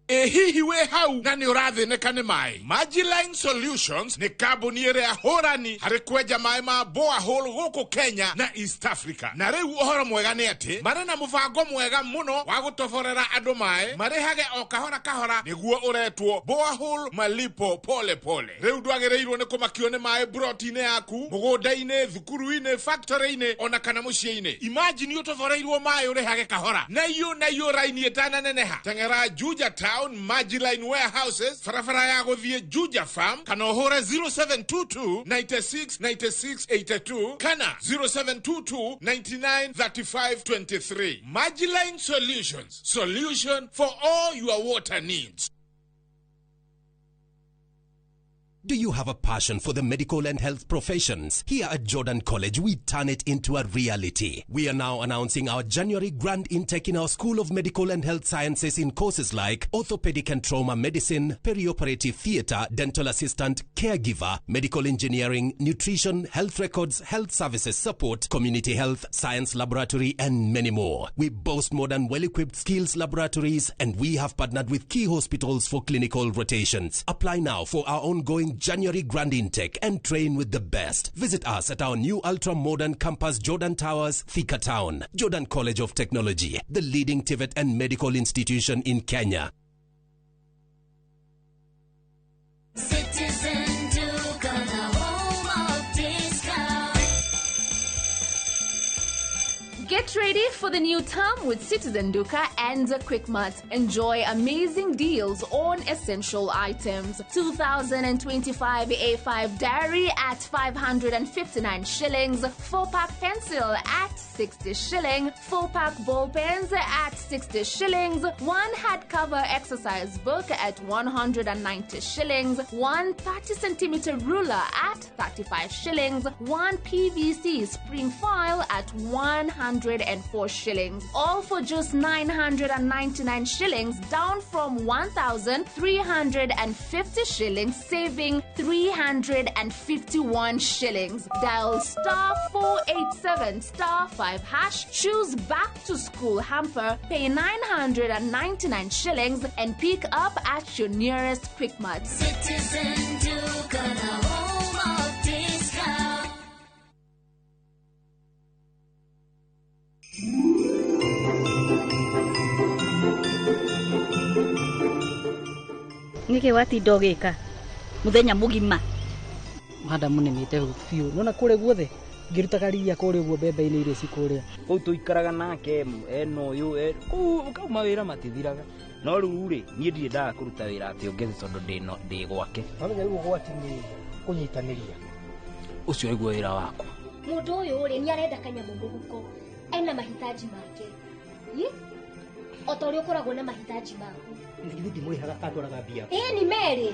Speaker 13: Ĩ
Speaker 12: Hihi wĩ hau na nĩ ũrathĩnĩka nĩ maĩ? Majiline Solutions nĩ kambuni ĩrĩa hũrani harĩ kwenja maĩ ma borehole gũkũ Kenya na East Africa. Na rĩu ũhoro mwega nĩ atĩ marĩ na mũbango mwega mũno wa gũtoborera andũ maĩ marĩhage o kahora kahora, nĩguo ũretwo borehole malipo pole pole. Rĩu ndwagĩrĩirwo nĩ kũmakio nĩ maĩ broti-inĩ yaku, mũgũnda-inĩ, thukuru-inĩ, factory-inĩ ona kana mũciĩ-inĩ. Imagine ũtoboreirwo maĩ ũrĩhage kahora na iyo na iyo raini ĩtananeneha. Teng'era Juja Town, Majiline Warehouses, barabara ya gũthiĩ Juja Farm, kana ũhũre 0722 96 96 82 kana 0722 99 35 23. Majiline Solutions, solution for all your water needs.
Speaker 2: Do you have a passion for the medical and health professions? Here at Jordan College, we turn it into a reality. We are now announcing our January grand intake in our School of Medical and Health Sciences in courses like orthopedic and trauma medicine, perioperative theater, dental assistant, caregiver, medical engineering, nutrition, health records, health services support, community health, science laboratory, and many more. We boast modern, well-equipped skills laboratories, and we have partnered with key hospitals for clinical rotations. Apply now for our ongoing January grand intake and train with the best. Visit us at our new ultra-modern campus, Jordan Towers, Thika Town. Jordan College of Technology, the leading TVET and medical institution in Kenya.
Speaker 13: Citizen Duka, the home of discount.
Speaker 14: Get ready for the new term with Citizen Duka and Quickmart. Enjoy amazing deals on essential items. 2025 A5 diary at 559 shillings, 4-pack pencil at 60 shilling, 4-pack ball pens at 60 shillings, 1 hardcover exercise book at 190 shillings, 1 30 centimeter ruler at 35 shillings, 1 PVC spring file at 104 shillings, all for just 999 shillings, down from 1,350 shillings, saving 351 shillings. Dial star 487 star 5 hash, choose back to school hamper, pay 999 shillings and pick up at your nearest Quickmart.
Speaker 13: Citizen Duka, the home of discount.
Speaker 15: Nĩkĩ watinda ũgĩka mũthenya mũgima?
Speaker 16: Madamu nĩmĩte biũ nona kũrĩa guothe ngĩrutaga ria kũrĩa ũguo mbembe-inĩ iria ci kũrĩa
Speaker 17: kũu tũikaraga nake ena ũyũ kũu kau mawĩra matithiraga no rĩu rĩ niĩ ndirĩ ndaga kũruta wĩra atĩ ũngĩthi tondũ ndĩ gwake.
Speaker 16: Wamenya rĩu ũgwati nĩ kũnyitanĩria
Speaker 17: ũcio nĩguo wĩra wakwa.
Speaker 27: Mũndũ ũyũ rĩ nĩ arenda kanyamũ mũhuko, ena mahitaji make o ta ũrĩa ũkoragwo na mahitaji maku.
Speaker 16: Ithuĩ ndimũrĩhaga atwaraga mbia.
Speaker 27: Ĩĩ nĩ merĩ.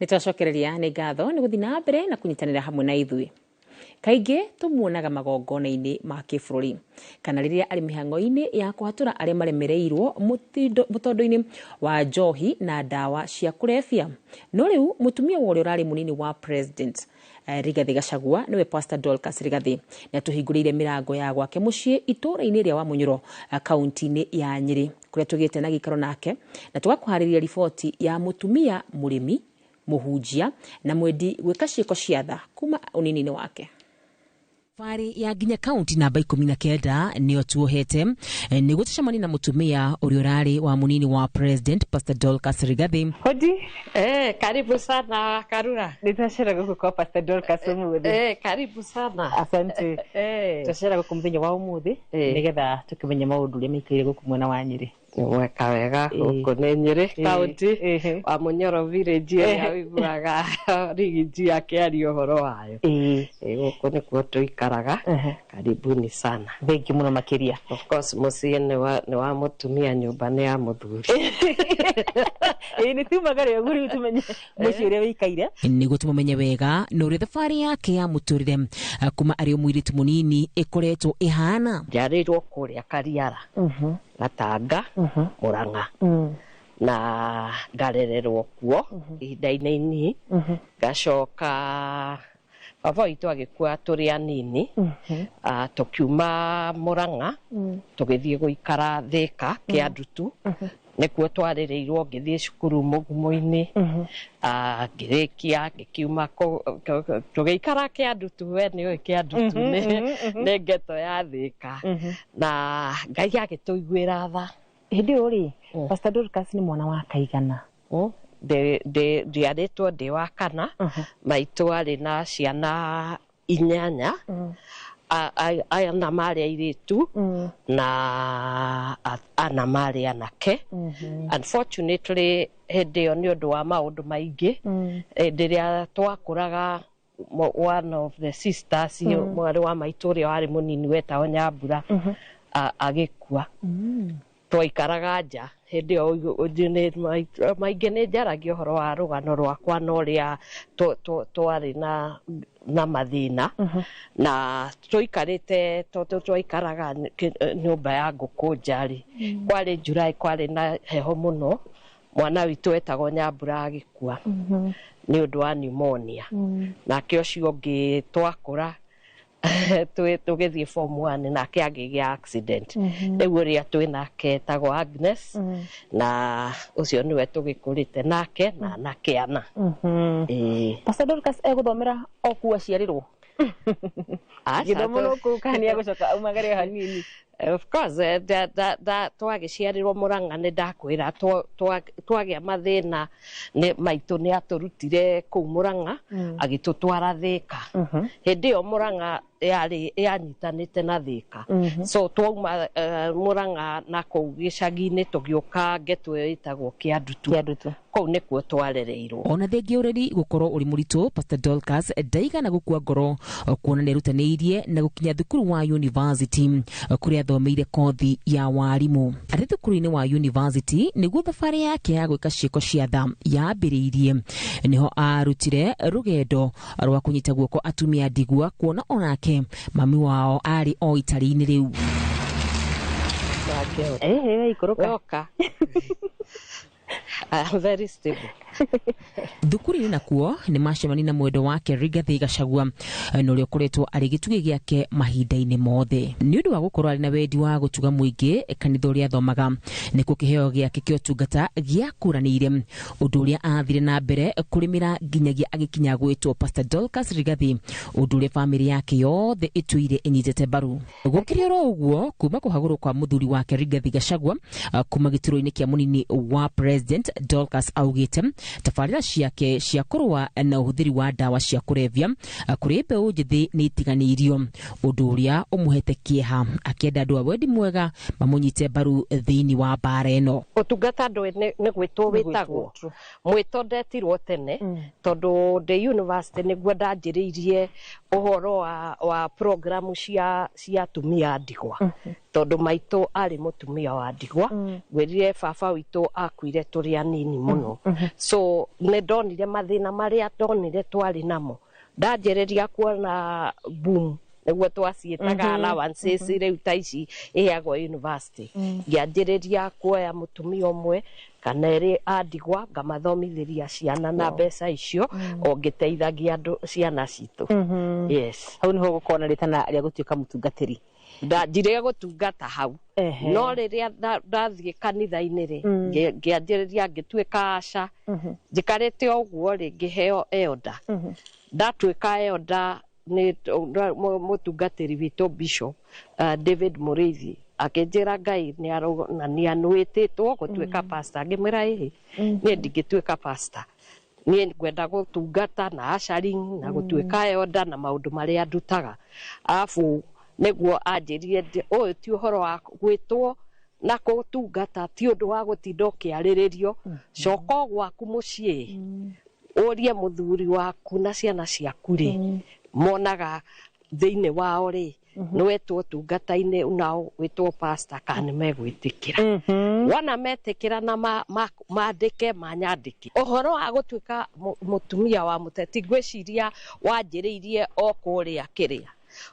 Speaker 1: Nĩ twacokereria nĩ ngatho nĩ gũthiĩ na mbere na kũnyitanĩra hamwe na ithuĩ. Kaingĩ tũmuonaga magongona-inĩ ma kĩbũrũri kana rĩrĩa arĩ mĩhang'o-inĩ ya kũhatũra arĩa maremereirwo mũtondo-inĩ wa njohi na ndawa cia kũrebia. No rĩu mũtumia wa ũrĩa ũrarĩ mũnini wa president Rigathi Gachagua nĩwe Pastor Dorcas Rigathi nĩ atũhingũrĩire mĩrango ya gwake mũciĩ itũũra-inĩ rĩa Wamunyoro kaunti-inĩ ya Nyĩrĩ kũrĩa tũgĩte na gĩikaro nake na tũgakũharĩria riboti ya mũtumia mũrĩmi, mũhunjia na mwendi gwĩka ciĩko cia tha kuma ũnini-inĩ wake. Thabarĩ ya nginya kaunti namba 19 nĩyo tuohete nĩguo tũcemanie na mũtumia ũrĩa ũrarĩ wa mũnini wa president Pastor Dorcas Rigathi.
Speaker 28: Hodi. Karibu sana Karura.
Speaker 9: Nĩtwacera gũkũ kwa Pastor Dorcas ũmũthĩ.
Speaker 28: Karibu sana.
Speaker 9: Asante. Twacera gũkũ mũthenya wa ũmũthĩ nĩgetha tũkĩmenye maũndũ ũrĩa maikaire gũkũ mwena wa Nyĩrĩ.
Speaker 28: Weka wega gũkũ nĩ Nyĩrĩ kaunti wa Munyoro village ĩrĩa ũiguaga Rigiji akĩaria ũhoro wayo. Gũkũ nĩkuo tũikaraga. Karibuni sana.
Speaker 9: Thank you mũno makĩria.
Speaker 28: Of course mũciĩ nĩ wa mũtumia, nyũmba nĩ ya mũthuri.
Speaker 9: Nĩ tumaga rĩo rĩu tũmenye mũciĩ ũrĩa wĩikaire.
Speaker 1: Nĩguo tũmũmenye wega na ũrĩa thabarĩ yake ya mũtũrĩre kuma arĩ o mũirĩtu mũnini ĩkoretwo ĩhana.
Speaker 28: Njiarĩirwo kũrĩa Kariara, Gatanga, Murang'a. Na ngarererwo kuo ihinda-inĩ inini, ngacoka baba witũ agĩkua tũrĩ anini. Tũkiuma Mũrang'a tũgĩthiĩ gũikara Thĩka Kĩandutu, nĩkuo twarĩrĩirwo. Ngĩthiĩ cukuru Mũgumo-inĩ, ngĩrĩkia, ngĩkiuma tũgĩikara Kĩandutu. We nĩũĩ Kĩandutu nĩ ngeto ya Thĩka, na Ngai agĩtũiguĩra tha.
Speaker 1: Hĩndĩ ĩyo rĩ, Pastor Dorcas nĩ mwana wa kaigana?
Speaker 28: Ndiarĩtwo ndĩ wa kana. Maitũ arĩ na ciana 8, 4 marĩ airĩtu na 4 marĩ anake. Unfortunately, hĩndĩ ĩyo nĩ ũndũ wa maũndũ maingĩ, hĩndĩ ĩrĩa twakũraga, one of the sisters, mwarĩ wa maitũ ũrĩa warĩ mũnini wetagwo Nyambura, agĩkua. Twaikaraga nja hĩndĩ ĩyo. Maingĩ nĩ njaragia ũhoro wa rũgano rwakwa na ũrĩa twarĩ na mathĩna na tũikarĩte, twaikaraga nyũmba ya ngũkũ nja rĩ. Kwarĩ July, kwarĩ na heho mũno. Mwana witũ wetagwo Nyambura agĩkua nĩ ũndũ wa pneumonia. Nake ũcio ũngĩ twakũra tũgĩthiĩ form 1, nake agĩgĩa accident. Rĩu ũrĩa twĩ nake etagwo Agnes, na ũcio nĩwe tũgĩkũrĩte nake na anake 4. Ĩĩ.
Speaker 1: Pastor Dorcas egũthomera o kuu aciarĩrwo?
Speaker 28: Aca,
Speaker 1: Gĩthomo no kũu kana nĩ egũcoka aumagare hanini?
Speaker 28: Of course, twagĩciarĩrwo Mũrang'a, nĩ ndakwĩra twagĩa mathĩna nĩ maitũ nĩ atũrutire kũu Mũrang'a, agĩtũtwara Thĩka. Hĩndĩ ĩyo Mũrang'a yarĩ yanyitanĩte na Thĩka. So twauma Mũrang'a na kũu gĩcagi-inĩ, tũgĩũka ngeto ĩyo ĩtagwo Kĩandutu.
Speaker 1: Kĩandutu.
Speaker 28: Kũu nĩkuo twarereirwo.
Speaker 1: Ona thengia ũreri gũkorwo ũrĩ mũritũ, Pastor Dorcas ndaigana gũkua ngoro, kuona nĩerutanĩirie na gũkinya thukuru wa university kũrĩa athomeire kothi ya warimũ. Arĩ thukuru-inĩ wa university nĩguo thabarĩ yake ya gwĩka ciĩko cia tha yambĩrĩirie. Nĩho arutire rũgendo rwa kũnyita guoko atumia ndigwa, kuona onake mami wao arĩ o itari-inĩ rĩu.
Speaker 28: Ikũrũka. Yoka. I'm very stable.
Speaker 1: Thukuru-inĩ nakuo nĩ macemani na mwendo wake Rigathi Gachagua, na ũrĩa ũkoretwo arĩ gĩtugĩ gĩake mahinda-inĩ mothe. Nĩ ũndũ wa gũkorwo arĩ na wendi wa gũtuga mũingĩ kanitha ũrĩa athomaga, nĩkuo kĩheo gĩake kĩa ũtungata gĩakũranĩire, ũndũ ũrĩa athire na mbere kũrĩmĩra nginyagia agĩkinya gwĩtwo Pastor Dorcas Rigathi, ũndũ ũrĩa bamĩrĩ yake yothe ĩtũire ĩnyitĩte mbaru. Gũkĩrĩ oro ũguo, kuma kũhagũrwo kwa mũthuri wake Rigathi Gachagua kuma gĩturwa-inĩ kĩa mũnini wa president, Dorcas augĩte tabarĩra ciake cia kũrũa na ũhũthĩri wa ndawa cia kũrebia kũrĩ mbeũ njĩthĩ nĩ itiganĩirio, ũndũ ũrĩa ũmũhete kĩeha, akĩenda andũ a wendi mwega mamũnyite mbaru thĩinĩ wa mbara ĩno.
Speaker 28: Ũtungata ndũĩ nĩ gwĩtwo wĩtagwo mwĩto. Ndetirwo tene tondũ ndĩ university nĩguo ndanjĩrĩirie ũhoro wa programu cia atumia a ndigwa, tondũ maitũ arĩ mũtumia wa ndigwa. Ngwĩrire baba witũ akuire tũrĩ anini mũno, so nĩ ndonire mathĩna marĩa ndonire twarĩ namo. Ndanjĩrĩria kuona boom, nĩguo twaciĩtaga, allowances rĩu ta ici iheagwo university, ngĩanjĩrĩria kuoya mũtumia ũmwe kana erĩ a ndigwa, ngamathomithĩria ciana na mbeca icio, o ngĩteithagia andũ ciana citũ. Yes.
Speaker 1: Hau niho gũkorwo na rĩtana rĩa gũtuĩka mũtungatĩri?
Speaker 28: Ndanjire gũtungata hau, no rĩrĩa ndathiĩ kanitha-inĩ rĩ, ngĩanjĩrĩria ngĩtuĩka aca njikarĩte o ũguo rĩ, ngĩheo elder. Ndatuĩka elder nĩ mũtungatĩri witũ Bishop David Mũrĩithi akĩnjĩra Ngai nĩ aronania nĩwĩtĩtwo gũtuĩka pastor. Ngĩmwĩra, ĩhĩ, niĩ ndingĩtuĩka pastor, niĩ ngwenda gũtungata na ushering na gũtuĩka elder na maũndũ marĩa ndutaga. Arabu nĩguo anjĩrire, ũyũ ti ũhoro wa gwĩtwo na kũtungata, ti ũndũ wa gũtinda ũkĩarĩrĩrio. Coka o gwaku mũciĩ, ũrie mũthuri waku na ciana ciaku rĩ, monaga thĩinĩ wao rĩ, nĩ wetwo ũtungata-inĩ nao wĩtwo pastor, kana nĩ megwĩtĩkĩra. Wona metĩkĩra na mandĩke manyandĩke ũhoro wa gũtuĩka mũtumia wa mũteti, ngwĩciria wanjĩrĩirie o kũrĩa kĩrĩa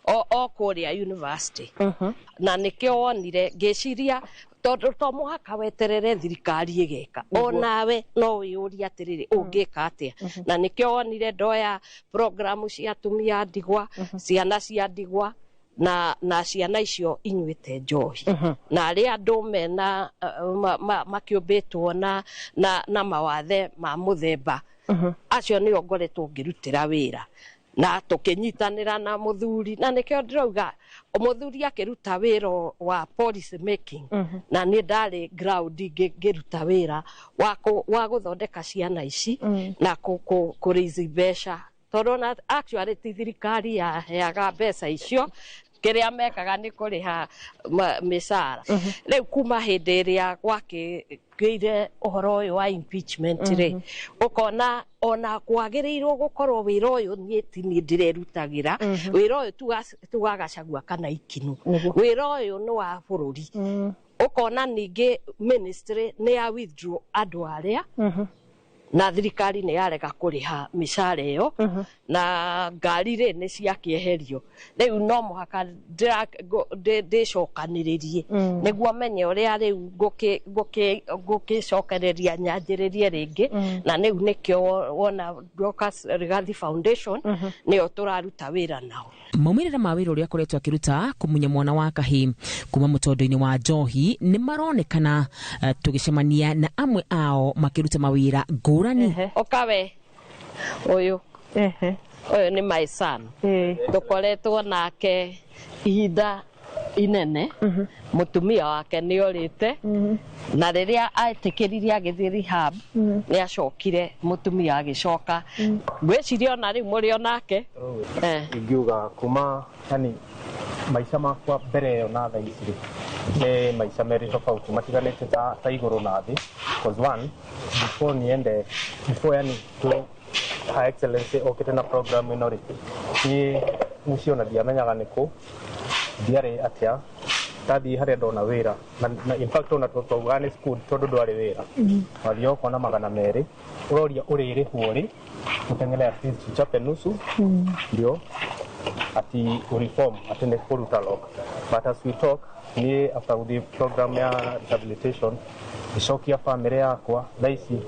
Speaker 28: o kũrĩa university. Na nĩkĩo wonire ngĩciria tondũ to mũhaka weterere thirikari ĩgeka, onawe no wĩyũrie atĩrĩrĩ, ũngĩka atĩa? Na nĩkĩo wonire ndoya programu cia atumia a ndigwa, ciana cia ndigwa na ciana icio inyuĩte njohi na arĩa andũ mena makĩũmbĩtwo na mawathe ma mũthemba acio, nĩo ngoretwo ngĩrutĩra wĩra na tũkĩnyitanĩra na mũthuri. Na nĩkĩo ndĩrauga mũthuri akĩruta wĩra wa policy making na niĩ ndarĩ ground ngĩruta wĩra wa gũthondeka ciana ici na kũ raise mbeca, tondũ ona actually ti thirikari yaheaga mbeca icio, kĩrĩa mekaga nĩ kũrĩha mĩcara. Rĩu kuma hĩndĩ ĩrĩa gwakĩgĩire ũhoro ũyũ wa impeachment rĩ, ũkona ona kwagĩrĩirwo gũkorwo wĩra ũyũ niĩ ti niĩ ndĩrerutagĩra wĩra ũyũ, tu wa Gachagua kana Ikinu, wĩra ũyũ nĩ wa bũrũri. Ũkona ningĩ ministry nĩ ya withdraw andũ arĩa na thirikari nĩ yarega kũrĩha mĩcara ĩyo, na ngari rĩ nĩ ciakĩeherio. Rĩu no mũhaka ndĩcokanĩrĩrie nĩguo menye ũrĩa rĩu ngũkĩcokereria nyanjĩrĩrie rĩngĩ. Na rĩu nĩkĩo wona Dorcas Rigathi Foundation nĩyo tũraruta wĩra nao.
Speaker 1: Maumĩrĩra ma wĩra ũrĩa akoretwo akĩruta kũmunya mwana wa kahĩ kuma mũtondo-inĩ wa njohi nĩ maronekana, tũgĩcemania na amwe ao makĩruta mawĩra ngũrani.
Speaker 28: Ũkawe ũyũ ũyũ nĩ my son, tũkoretwo nake ihinda inene. Mũtumia wake nĩ orĩte, na rĩrĩa etĩkĩririe agĩthiĩ rehab nĩ acokire, mũtumia agĩcoka. Ngwĩciria ona rĩu mũrĩ onake.
Speaker 18: Ingiuga kuma yani maica makwa mbere ĩyo na thaa ici rĩ, nĩ maica merĩ tofauti matiganĩte ta igũrũ na thĩ, cause one, before niende, before yani to Her Excellency okĩte na program ĩno rĩ, niĩ mũciĩ ona ndiamenyaga nĩ kũ, ndiarĩ atĩa ndathiĩ harĩa ndona wĩra na in fact ona twaugaga nĩ school tondũ ndwarĩ wĩra. Wathiĩ ũkona 200, ũroria ũrĩrĩhwo rĩ, ũteng'ere at least uchape nusu ndio ati ureform ati nĩ kũruta lock. But as we talk, niĩ after gũthiĩ program ya rehabilitation, ngĩcokia family yakwa. Thaa ici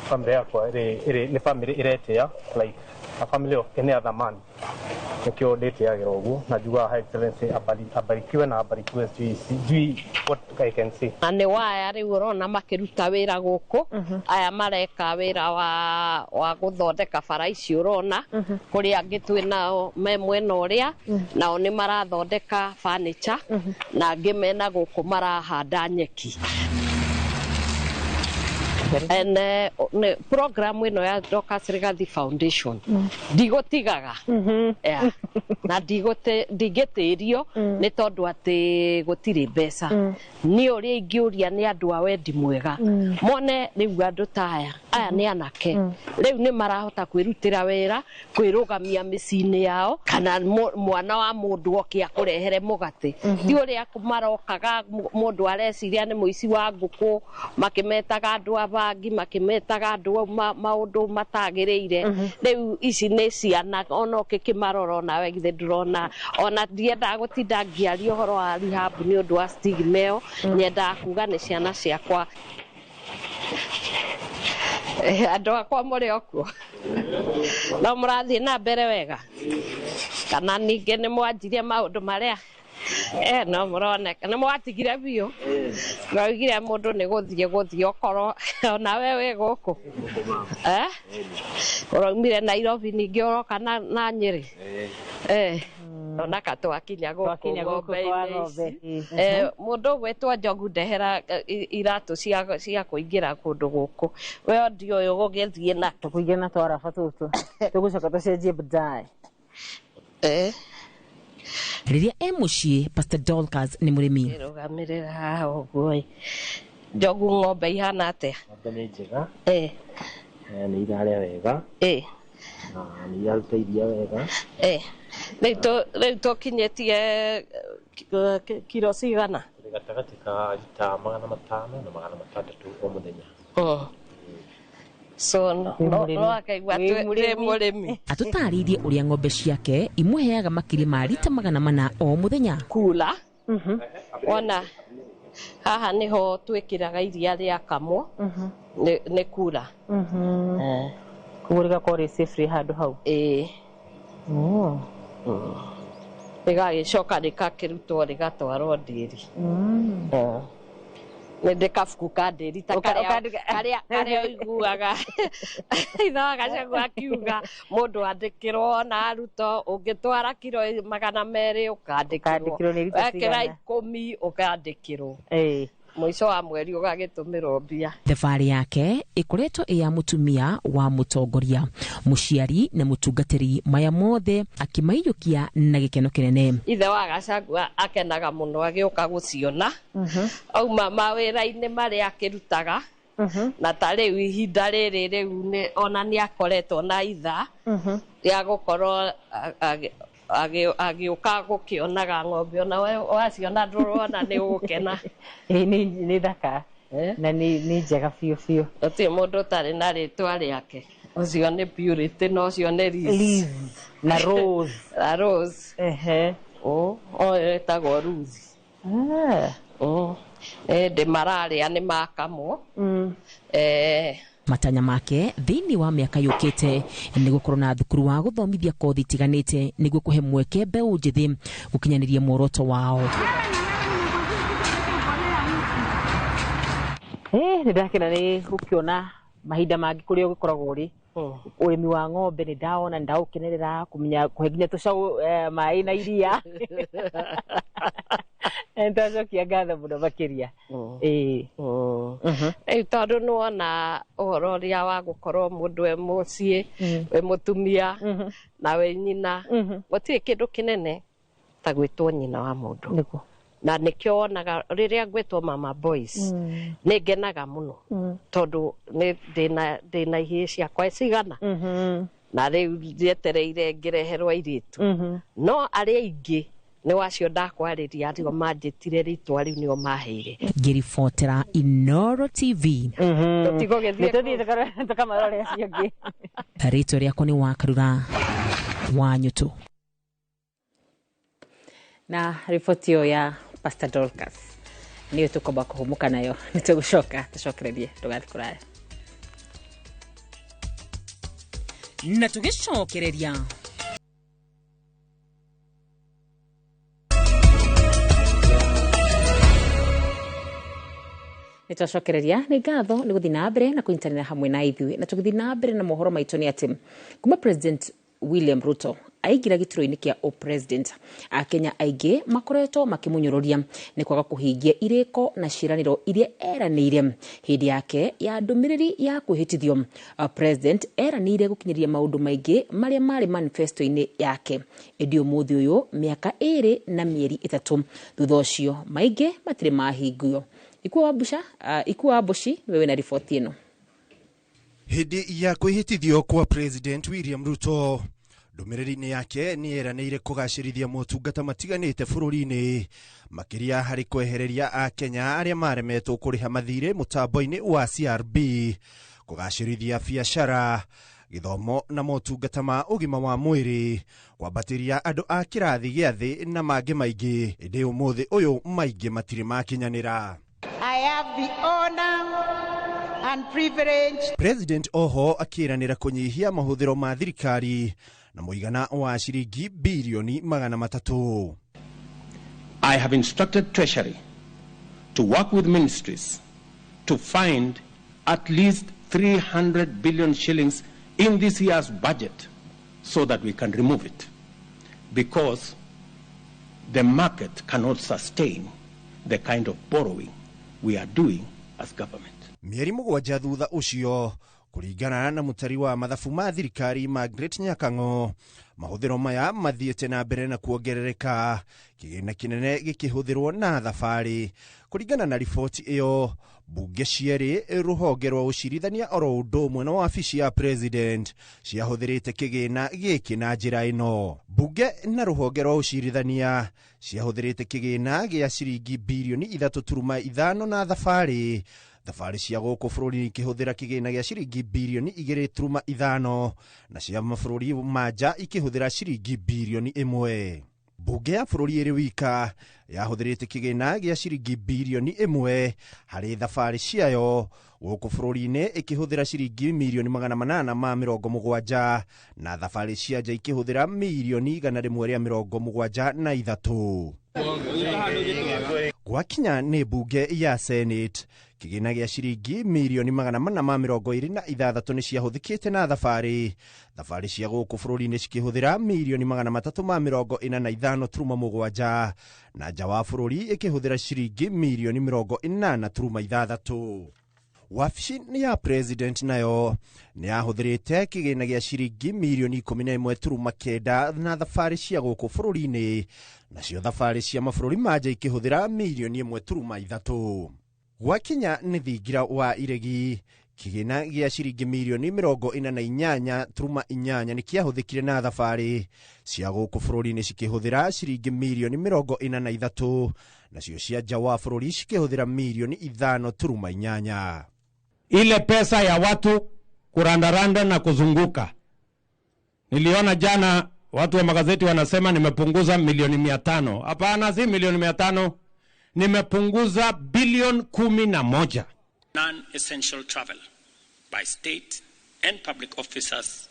Speaker 18: family yakwa nĩ family ĩretĩa like a family of any other man. Nĩkĩo ndĩtĩagĩra ũguo na njugaga Her Excellency abarikiwe na abarikiwe. Sijui what I can say.
Speaker 28: Na nĩ waya rĩu ũrona makĩruta wĩra gũkũ, aya mareka wĩra wa gũthondeka bara ici ũrona. Kũrĩ angĩ twĩ nao me mwena ũrĩa, nao nĩ marathondeka furniture, na angĩ mena gũkũ marahanda nyeki. And program ĩno ya Dorcas Rigathi Foundation ndigũtigaga. Yeah. Na ndingĩtĩrio nĩ tondũ atĩ gũtirĩ mbeca. Niĩ ũrĩa ingĩũria nĩ andũ a wendi mwega mone rĩu andũ ta aya, aya nĩ anake rĩu nĩ marahota kwĩrutĩra wĩra, kwĩrũgamia mĩciĩ-inĩ yao, kana mwana wa mũndũ oke akũrehere mũgate, ti ũrĩa marokaga mũndũ areciria nĩ mũici wa ngũkũ, makĩmetaga andũ a bangi, makĩmetaga andũ maũndũ matagĩrĩire. Rĩu ici nĩ ciana ona ũkĩkĩmarora onawe githĩ ndũrona. Ona ndiendaga gũtinda ngĩaria ũhoro wa rehab nĩ ũndũ wa stigma ĩyo, nyendaga kuga nĩ ciana ciakwa. Andũ akwa mũrĩ o kuo, no mũrathiĩ na mbere wega, kana ningĩ nĩ mwanjirie maũndũ marĩa no mũroneka nĩ mwatigire biũ, mwaugire mũndũ nĩ gũthiĩ okorwo onawe wĩ gũkũ ũraumire Nairobi, ningĩ ũroka na Nyĩrĩ, onaka twakinya gũkũ
Speaker 16: Twakinya gũkũ kwa
Speaker 28: ng'ombe-inĩ
Speaker 16: ng'ombe.
Speaker 28: ici. Mũndũ ũgwĩtwo Njogu, ndehera iratũ cia kũingĩra kũndũ gũkũ. We ondi ũyũ gũgĩthiĩ na
Speaker 16: Tũkũingĩra na twaraba tũtũ, tũgũcoka tũcenjie baadaye.
Speaker 1: Rĩrĩa e mũciĩ, Pastor Dorcas nĩ mũrĩmi.
Speaker 28: Rũgamĩrĩra haha ũguo ĩ. Njogu, ng'ombe ihana atĩa?
Speaker 18: Ng'ombe nĩ njega. Nĩ irarĩa wega na nĩ iraruta iria wega.
Speaker 28: Rĩu tũkinyĩtie kiro cigana?
Speaker 18: Tũrĩ gatagatĩ ka lita 500 na 600 o mũthenya.
Speaker 28: So no akaigua twĩ mũrĩmi.
Speaker 1: Atũtarĩirie ũrĩa ng'ombe ciake imũheaga makĩria ma rita 400 o mũthenya.
Speaker 28: Kula wona haha niho twĩkĩraga iria rĩa kamwo nĩ kura.
Speaker 1: Koguo rĩgakorwo rĩ safe rĩ handũ hau.
Speaker 28: Ĩĩ. Rĩgagĩcoka rĩgakĩrutwo rĩgatwarwo ndĩri. Nĩ ndĩ kabuku ka ndĩri ta karĩa ũiguaga ithe wa Gachagua akiuga mũndũ andĩkĩrwo na arutwo ũngĩtwara kiro 200 ũkandĩkĩrwo, wekĩra 10 ũkandĩkĩrwo, mũico wa mweri ũgagĩtũmĩrwo mbia.
Speaker 1: Thabarĩ yake ĩkoretwo ĩ ya mũtumia wa mũtongoria, mũciari na mũtungatĩri, maya mothe akĩmaiyũkia na gĩkeno kĩnene.
Speaker 28: Ithe wa Gachagua akenaga mũno agĩũka gũciona auma mawĩra-inĩ marĩa akĩrutaga, na ta rĩu ihinda rĩrĩ rĩu ona nĩ akoretwo na ithaa rĩa gũkorwo agĩũka gũkĩonaga ng'ombe, ona waciona ndũrona nĩ ũgũkena.
Speaker 1: Nĩ thaka na nĩ njega biũ biũ.
Speaker 28: Gũtirĩ mũndũ ũtarĩ na rĩtwa rĩake. Ũcio nĩ Purity na ũcio nĩ Liz
Speaker 1: na Rose.
Speaker 28: Na Rose. Ũyũ wĩtagwo Ruth. Ĩndĩ mararĩa nĩ makamwo.
Speaker 1: Matanya make thĩinĩ wa mĩaka yũkĩte nĩ gũkorwo na thukuru wa gũthomithia kothi itiganĩte nĩguo kũhe mweke mbeũ njĩthĩ gũkinyanĩria muoroto wao. Nĩ ndakena nĩ gũkĩona mahinda mangĩ kũrĩa ũgĩkoragwo ũrĩ ũrĩmi wa ng'ombe nĩ ndawona, nĩ ndaũkenerera kũmenya kũhe nginya tũcaũ maĩ na iria. Nĩtwacokia ngatho mũno makĩria.
Speaker 28: Rĩu tondũ nĩwona ũhoro ũrĩa wa gũkorwo mũndũ e mũciĩ, wĩ mũtumia na wĩ nyina, gũtirĩ kĩndũ kĩnene ta gwĩtwo nyina wa mũndũ. Na nĩkĩo wonaga rĩrĩa ngwĩtwo mama boys nĩ ngenaga mũno tondũ ndĩna ihĩĩ ciakwa cigana na rĩu njetereire ngĩreherwo airĩtu. No arĩa aingĩ nĩ wacio ndakwarĩria nĩo manjĩtire rĩtwa rĩu nĩo maheire.
Speaker 1: Ngĩribotera Inooro TV.
Speaker 28: Tũtigũgĩthiĩ
Speaker 1: tũkamarore acio angĩ. Rĩtwa rĩakwa nĩ Wakarura wa Nyũtũ. Na riboti ĩyo ya Pastor Dorcas nĩyo tũkwamba kũhũmũka nayo, nĩ tũgũcoka tũcokererie, ndũgathiĩ kũraya. Na tũgĩcokereria nĩ twacokereria nĩ ngatho nĩ gũthiĩ na mbere na kũnyitanĩra hamwe na ithuĩ, na tũgĩthiĩ na mbere na mohoro maitũ nĩ atĩ kuma President William Ruto aingĩra gĩturwa-inĩ kĩa ũpresident, Akenya aingĩ makoretwo makĩmũnyũrũria nĩ kwaga kũhingia irĩko na ciĩranĩro iria eranĩire hĩndĩ yake ya ndũmĩrĩri ya kwĩhĩtithio. President eranĩire gũkinyĩria maũndũ maingĩ marĩa marĩ manifesto-inĩ yake, ĩndĩ ũmũthĩ ũyũ mĩaka 2 na mĩeri 3 thutha ũcio maingĩ matirĩ mahingio. Ikuwa Wambuci nĩwe wĩna riboti ĩno.
Speaker 5: Hĩndĩ ya kwĩhĩtithio kwa President William Ruto, ndũmĩrĩri-inĩ yake nĩ eranĩire kũgacĩrithia motungata matiganĩte bũrũri-inĩ, makĩria harĩ kwehereria Akenya arĩa maremetwo kũrĩha mathirĩ mũtambo-inĩ wa CRB, kũgacĩrithia biacara, gĩthomo na motungata ma ũgima wa mwĩrĩ, kwambatĩria andũ a kĩrathi gĩa thĩ na mangĩ maingĩ. Ĩndĩ ũmũthĩ ũyũ maingĩ matirĩ makinyanĩra.
Speaker 19: I have the honor and privilege.
Speaker 5: President oho akĩranĩra kũnyihia mahũthĩro ma thirikari na mũigana wa ciringi bilioni 300.
Speaker 20: I have instructed Treasury to work with ministries to find at least 300 billion shillings in this year's budget so that we can remove it, because the market cannot sustain the kind of borrowing we are doing as government.
Speaker 5: Mĩeri 7 thutha ũcio, kũringana na mũtari wa mathabu ma thirikari Margaret Nyakang'o, mahũthĩro maya mathiĩte na mbere na kuongerereka, kĩgĩna kĩnene gĩkĩhũthĩrwo na thabarĩ. Kũringana na riboti ĩyo, bunge cierĩ, rũhonge rwa ũcirithania oro ũndũ ũmwe na wabici ya president ciahũthĩrĩte kĩgĩna gĩkĩ na njĩra ĩno. Bunge na rũhonge rwa ũcirithania ciahũthĩrĩte kĩgĩna gĩa ciringi bilioni 3.5 na thabarĩ, Thabarĩ cia gũkũ bũrũri ikĩhũthĩra kĩgĩna gĩa ciringi birioni 2.5 na cia mabũrũri ma nja ikĩhũthĩra ciringi birioni 1. Mbunge ya bũrũri ĩrĩ wika yahũthĩrĩte kĩgĩna gĩa ciringi birioni 1 harĩ thabarĩ ciayo gũkũ bũrũri-inĩ ĩkĩhũthĩra ciringi mirioni 870 na thabarĩ cia nja ikĩhũthĩra mirioni 173. Gwakinya nĩ mbunge ya Senate, kĩgĩna gĩa ciringi mirioni 426 nĩ ciahũthĩkĩte na thabarĩ cia gũkũ bũrũri-inĩ cikĩhũthĩra mirioni 345.7 na nja wa bũrũri ĩkĩhũthĩra ciringi mirioni 80.6. Wabici ya president nayo nĩ yahũthĩrĩte kĩgĩna gĩa ciringi mirioni 11.9 na thabarĩ cia gũkũ bũrũri-inĩ, nacio thabarĩ cia mabũrũri ma nja ikĩhũthĩra mirioni 1.3. Gwakinya nĩ thingira wa iregi, kĩgĩna gĩa ciringi mirioni 48.8 nĩ kĩahũthĩkire na thabarĩ cia gũkũ bũrũri-inĩ cikĩhũthĩra ciringi mirioni 43 nacio cia nja wa bũrũri cikĩhũthĩra mirioni 5.8.
Speaker 20: Ile pesa ya watu kurandaranda na kuzunguka, niliona jana watu wa magazeti wanasema nimepunguza milioni 500. Hapana, si milioni 500, nimepunguza bilioni 11.
Speaker 3: Non-essential travel by state and public officers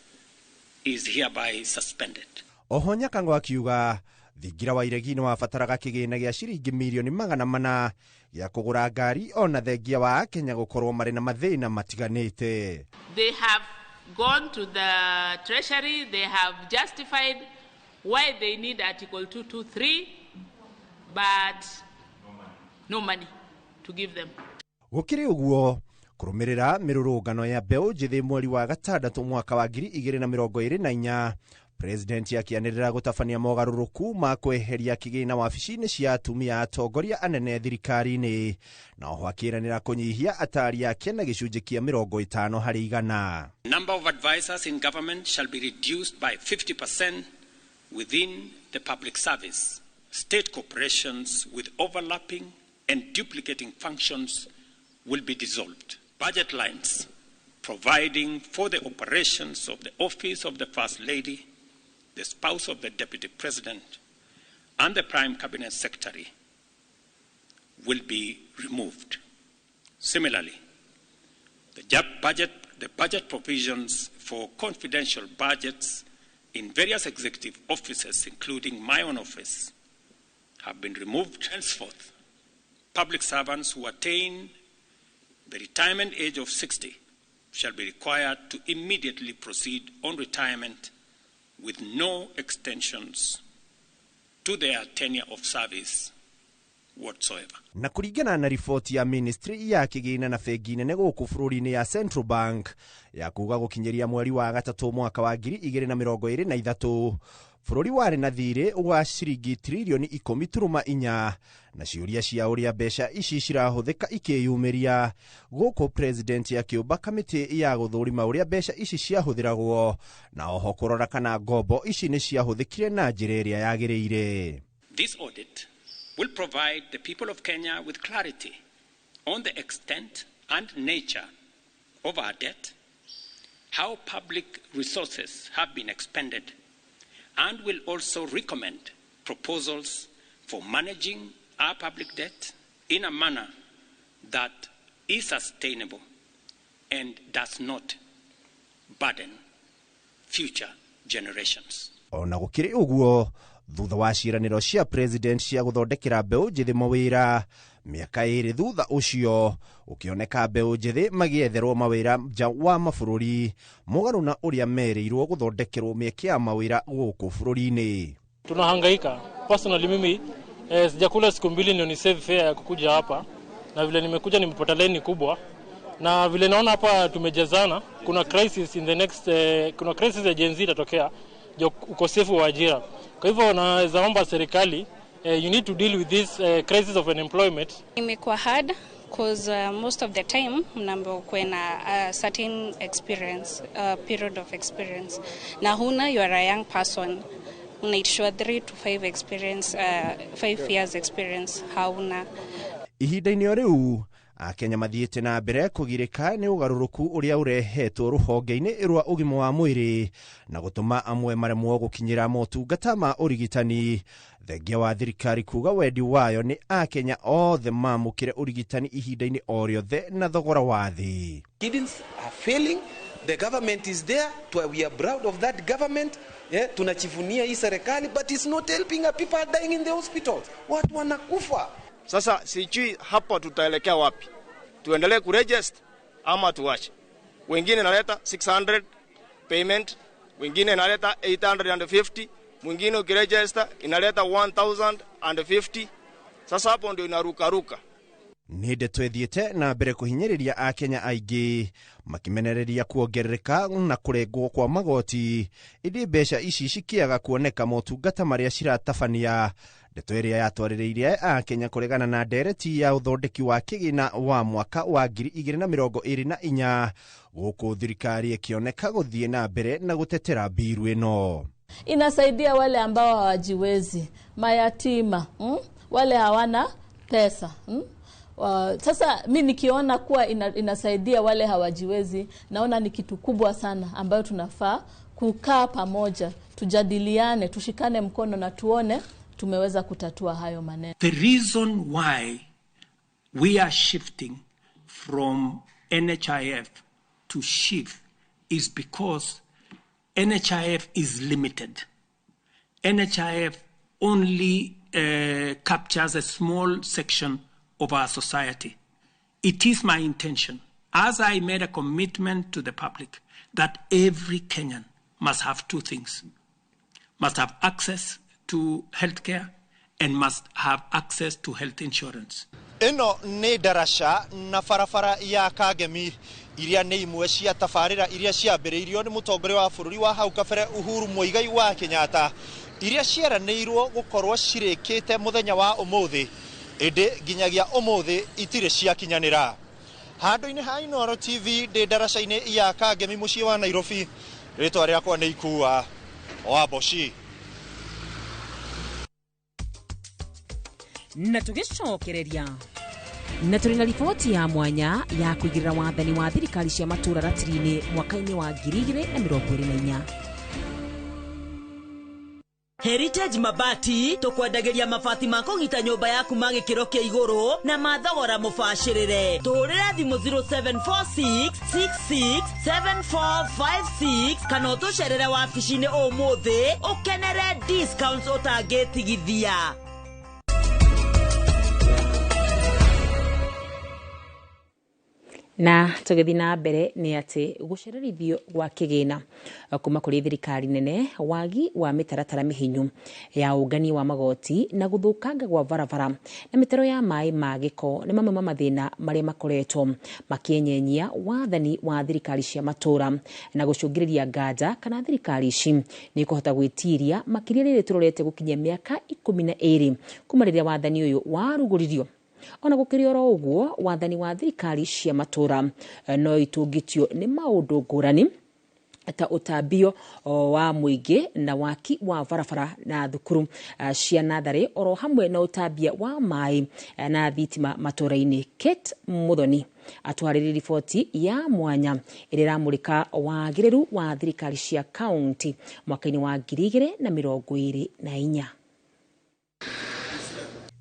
Speaker 3: is hereby suspended.
Speaker 5: Oho Nyakango akiuga thingira wa iregi nĩ wabataraga kĩgĩna gĩa ciringi mirioni 400 gĩa kũgũra ngari ona thengia wa Kenya gũkorwo marĩ na mathĩna matiganĩte.
Speaker 7: They have gone to the treasury, they have justified why they need Article 223, but no money to give them.
Speaker 5: Gũkĩrĩ ũguo, kũrũmĩrĩra mĩrũrũngano ya mbeũ njĩthĩ mweri wa gatandatũ mwaka wa 2024, President akĩanĩrĩra gũtabania mogarũrũku ma kweheria kĩgĩna wabici-inĩ cia atumia atongoria anene thirikari-inĩ, na oho akĩranĩra kũnyihia atari ake na gĩcunjĩ kĩa 50 harĩ igana.
Speaker 3: Number of advisors in government shall be reduced by 50% within the public service. State corporations with overlapping and duplicating functions will be dissolved. Budget lines providing for the operations of the office of the First Lady, the spouse of the Deputy President, and the Prime Cabinet Secretary will be removed. Similarly, the budget provisions for confidential budgets in various executive offices, including my own office, have been removed. Henceforth, public servants who attain the retirement age of 60 shall be required to immediately proceed on retirement with no extensions to their tenure of service whatsoever.
Speaker 5: Na kũringana na riboti ya ministry ya kĩgĩna na bengi nene gũkũ bũrũri-inĩ ya Central Bank ya kuga gũkinyĩria mweri wa gatatũ mwaka wa 2023, bũrũri warĩ na thirĩ wa ciringi tririoni 10.4 na ciũria cia ũrĩa mbeca ici cirahũthĩka ikĩyumĩria. Gũkũ president akĩũmba kamĩtĩ ya gũthũrima ũrĩa mbeca ici ciahũthĩragwo na oho kũrora kana ngombo ici nĩ ciahũthĩkire na njĩra ĩrĩa yagĩrĩire.
Speaker 3: This audit will provide the people of Kenya with clarity on the extent and nature of our debt, how public resources have been expended, and will also recommend proposals for managing our public debt in a manner that is sustainable and does not burden future generations.
Speaker 5: Ona gũkĩrĩ ũguo, thutha wa ciĩranĩro cia president cia gũthondekera mbeũ njĩthĩ mawĩra mĩaka 2 thutha ũcio, ũkĩoneka mbeũ njĩthĩ magĩetherwo mawĩra nja wa mabũrũri mũgarũ na ũrĩa merĩirwo gũthondekerwo mĩeke ya mawĩra gũkũ bũrũri-inĩ.
Speaker 21: Tunahangaika. Personally mimi sijakula siku 2 ndio ni save fare ya kukuja hapa, na vile nimekuja nimepata line kubwa, na vile naona hapa tumejazana, kuna crisis in the next kuna crisis ya Gen Z itatokea, ukosefu wa ajira. Kwa hivyo naweza omba serikali, you need to deal with this crisis of unemployment.
Speaker 22: Imekuwa hard because most of the time mnaambiwa kuwe na a certain experience, period of experience. Na huna, you are a young person. Unaitishwa 3 to 5 experience, 5 years experience hauna.
Speaker 5: Ihinda-inĩ o rĩu, Akenya mathiĩte na mbere kũgirĩka nĩ ũgarũrũku ũrĩa ũrehetwo rũhonge-inĩ rwa ũgima wa mwĩrĩ na gũtũma amwe maremwo gũkinyĩra motungata ma ũrigitani. Thengia wa thirikari kuga wendi wayo nĩ Akenya othe mamũkĩre ũrigitani ihinda-inĩ o rĩothe na thogora wa thĩ.
Speaker 4: Kidneys are failing. The government is there. We are proud of that government. Yeah, tunajivunia hii serikali, but it's not helping. People are dying in the hospitals. Watu wanakufa.
Speaker 6: Sasa sijui hapa tutaelekea wapi? Tuendelee kuregister ama tuache? Wengine naleta 600 payment, wengine naleta 850, mwingine ukiregister inaleta 1050. Sasa hapo ndio inaruka ruka.
Speaker 5: Nĩ ndeto ĩthiĩte na mbere kũhinyĩrĩria Akenya aingĩ makĩmenereria kuongerereka na kũrengwo kwa magoti, ĩndĩ mbeca ici cikĩaga kuoneka motungata marĩa ciratabania. Ndeto ĩrĩa yatwarĩrĩire Akenya kũregana na ndereti ya ũthondeki wa kĩgĩna wa mwaka wa 2024, gũkũ thirikari ĩkĩoneka gũthiĩ na mbere na gũtetera mbiru ĩno.
Speaker 8: Inasaidia wale ambao hawajiwezi, mayatima, Wale hawana pesa, Sasa mi nikiona kuwa inasaidia wale hawajiwezi, naona ni kitu kubwa sana ambayo tunafaa kukaa pamoja, tujadiliane, tushikane mkono na tuone tumeweza kutatua hayo maneno.
Speaker 3: The reason why we are shifting from NHIF to SHIF is because NHIF is limited. NHIF only captures a small section of our society. It is my intention, as I made a commitment to the public, that every Kenyan must have two things: must have access to healthcare and must have access to health insurance.
Speaker 5: Ĩno nĩ ndaraca na barabara ya Kangemi iria nĩ imwe cia tabarĩra iria ciambĩrĩirio nĩ mũtongoria wa bũrũri wa hau kabere Uhuru Muigai wa Kenyatta, iria cieranĩirwo gũkorwo cirĩkĩte mũthenya wa ũmũthĩ, ĩndĩ nginyagia ũmũthĩ itirĩ ciakinyanĩra. Handũ-inĩ ha Inooro TV ndĩ ndaraca-inĩ ya Kangemi mũciĩ wa Nairobi, rĩtwa rĩakwa nĩ Ikua wa Mboci.
Speaker 1: Na tũgĩcokereria na tũrĩ na riboti ya mwanya ya kũigĩrĩra wathani wa thirikari cia matũũra ratiri-inĩ mwaka-inĩ wa 2024.
Speaker 10: Heritage Mabati tukwendagĩria mabati ma kũgita nyũmba yaku ma gĩkĩro kĩa igũrũ na ma thogora mũbacĩrĩre. Tũhũrĩre thimũ 0746667456 kana ũtũcerere wabici-inĩ ũmũthĩ ũkenere discounts ũtangĩtigithia.
Speaker 1: Na tũgĩthiĩ na mbere nĩ atĩ gũcererithio gwa kĩgĩna kuma kũrĩ thirikari nene, wagi wa mĩtaratara mĩhinyu ya ũngania wa magoti na gũthũkanga gwa barabara na mĩtaro ya maĩ ma gĩko nĩ mamwe ma mathĩna marĩa makoretwo makĩenyenyia wathani wa thirikari cia matũũra na gũcũngĩrĩria nganja kana thirikari ici nĩ ikũhota gwĩtiria, makĩria rĩrĩ tũrorete gũkinyia mĩaka 12 kuma rĩrĩa wathani ũyũ warugũririo. Ona gũkĩrĩ oro ũguo, wathani wa thirikari cia matũũra no itũngĩtio nĩ maũndũ ngũrani ta ũtambio wa mũingĩ na waki wa barabara na thukuru cia natharĩ oro hamwe na ũtambia wa maĩ na thitima matũũra-inĩ. Kate Muthoni atwarĩrĩria riboti ya mwanya ĩrĩa ĩramũrĩka wagĩrĩru wa thirikari cia kaunti mwaka-inĩ wa 2024.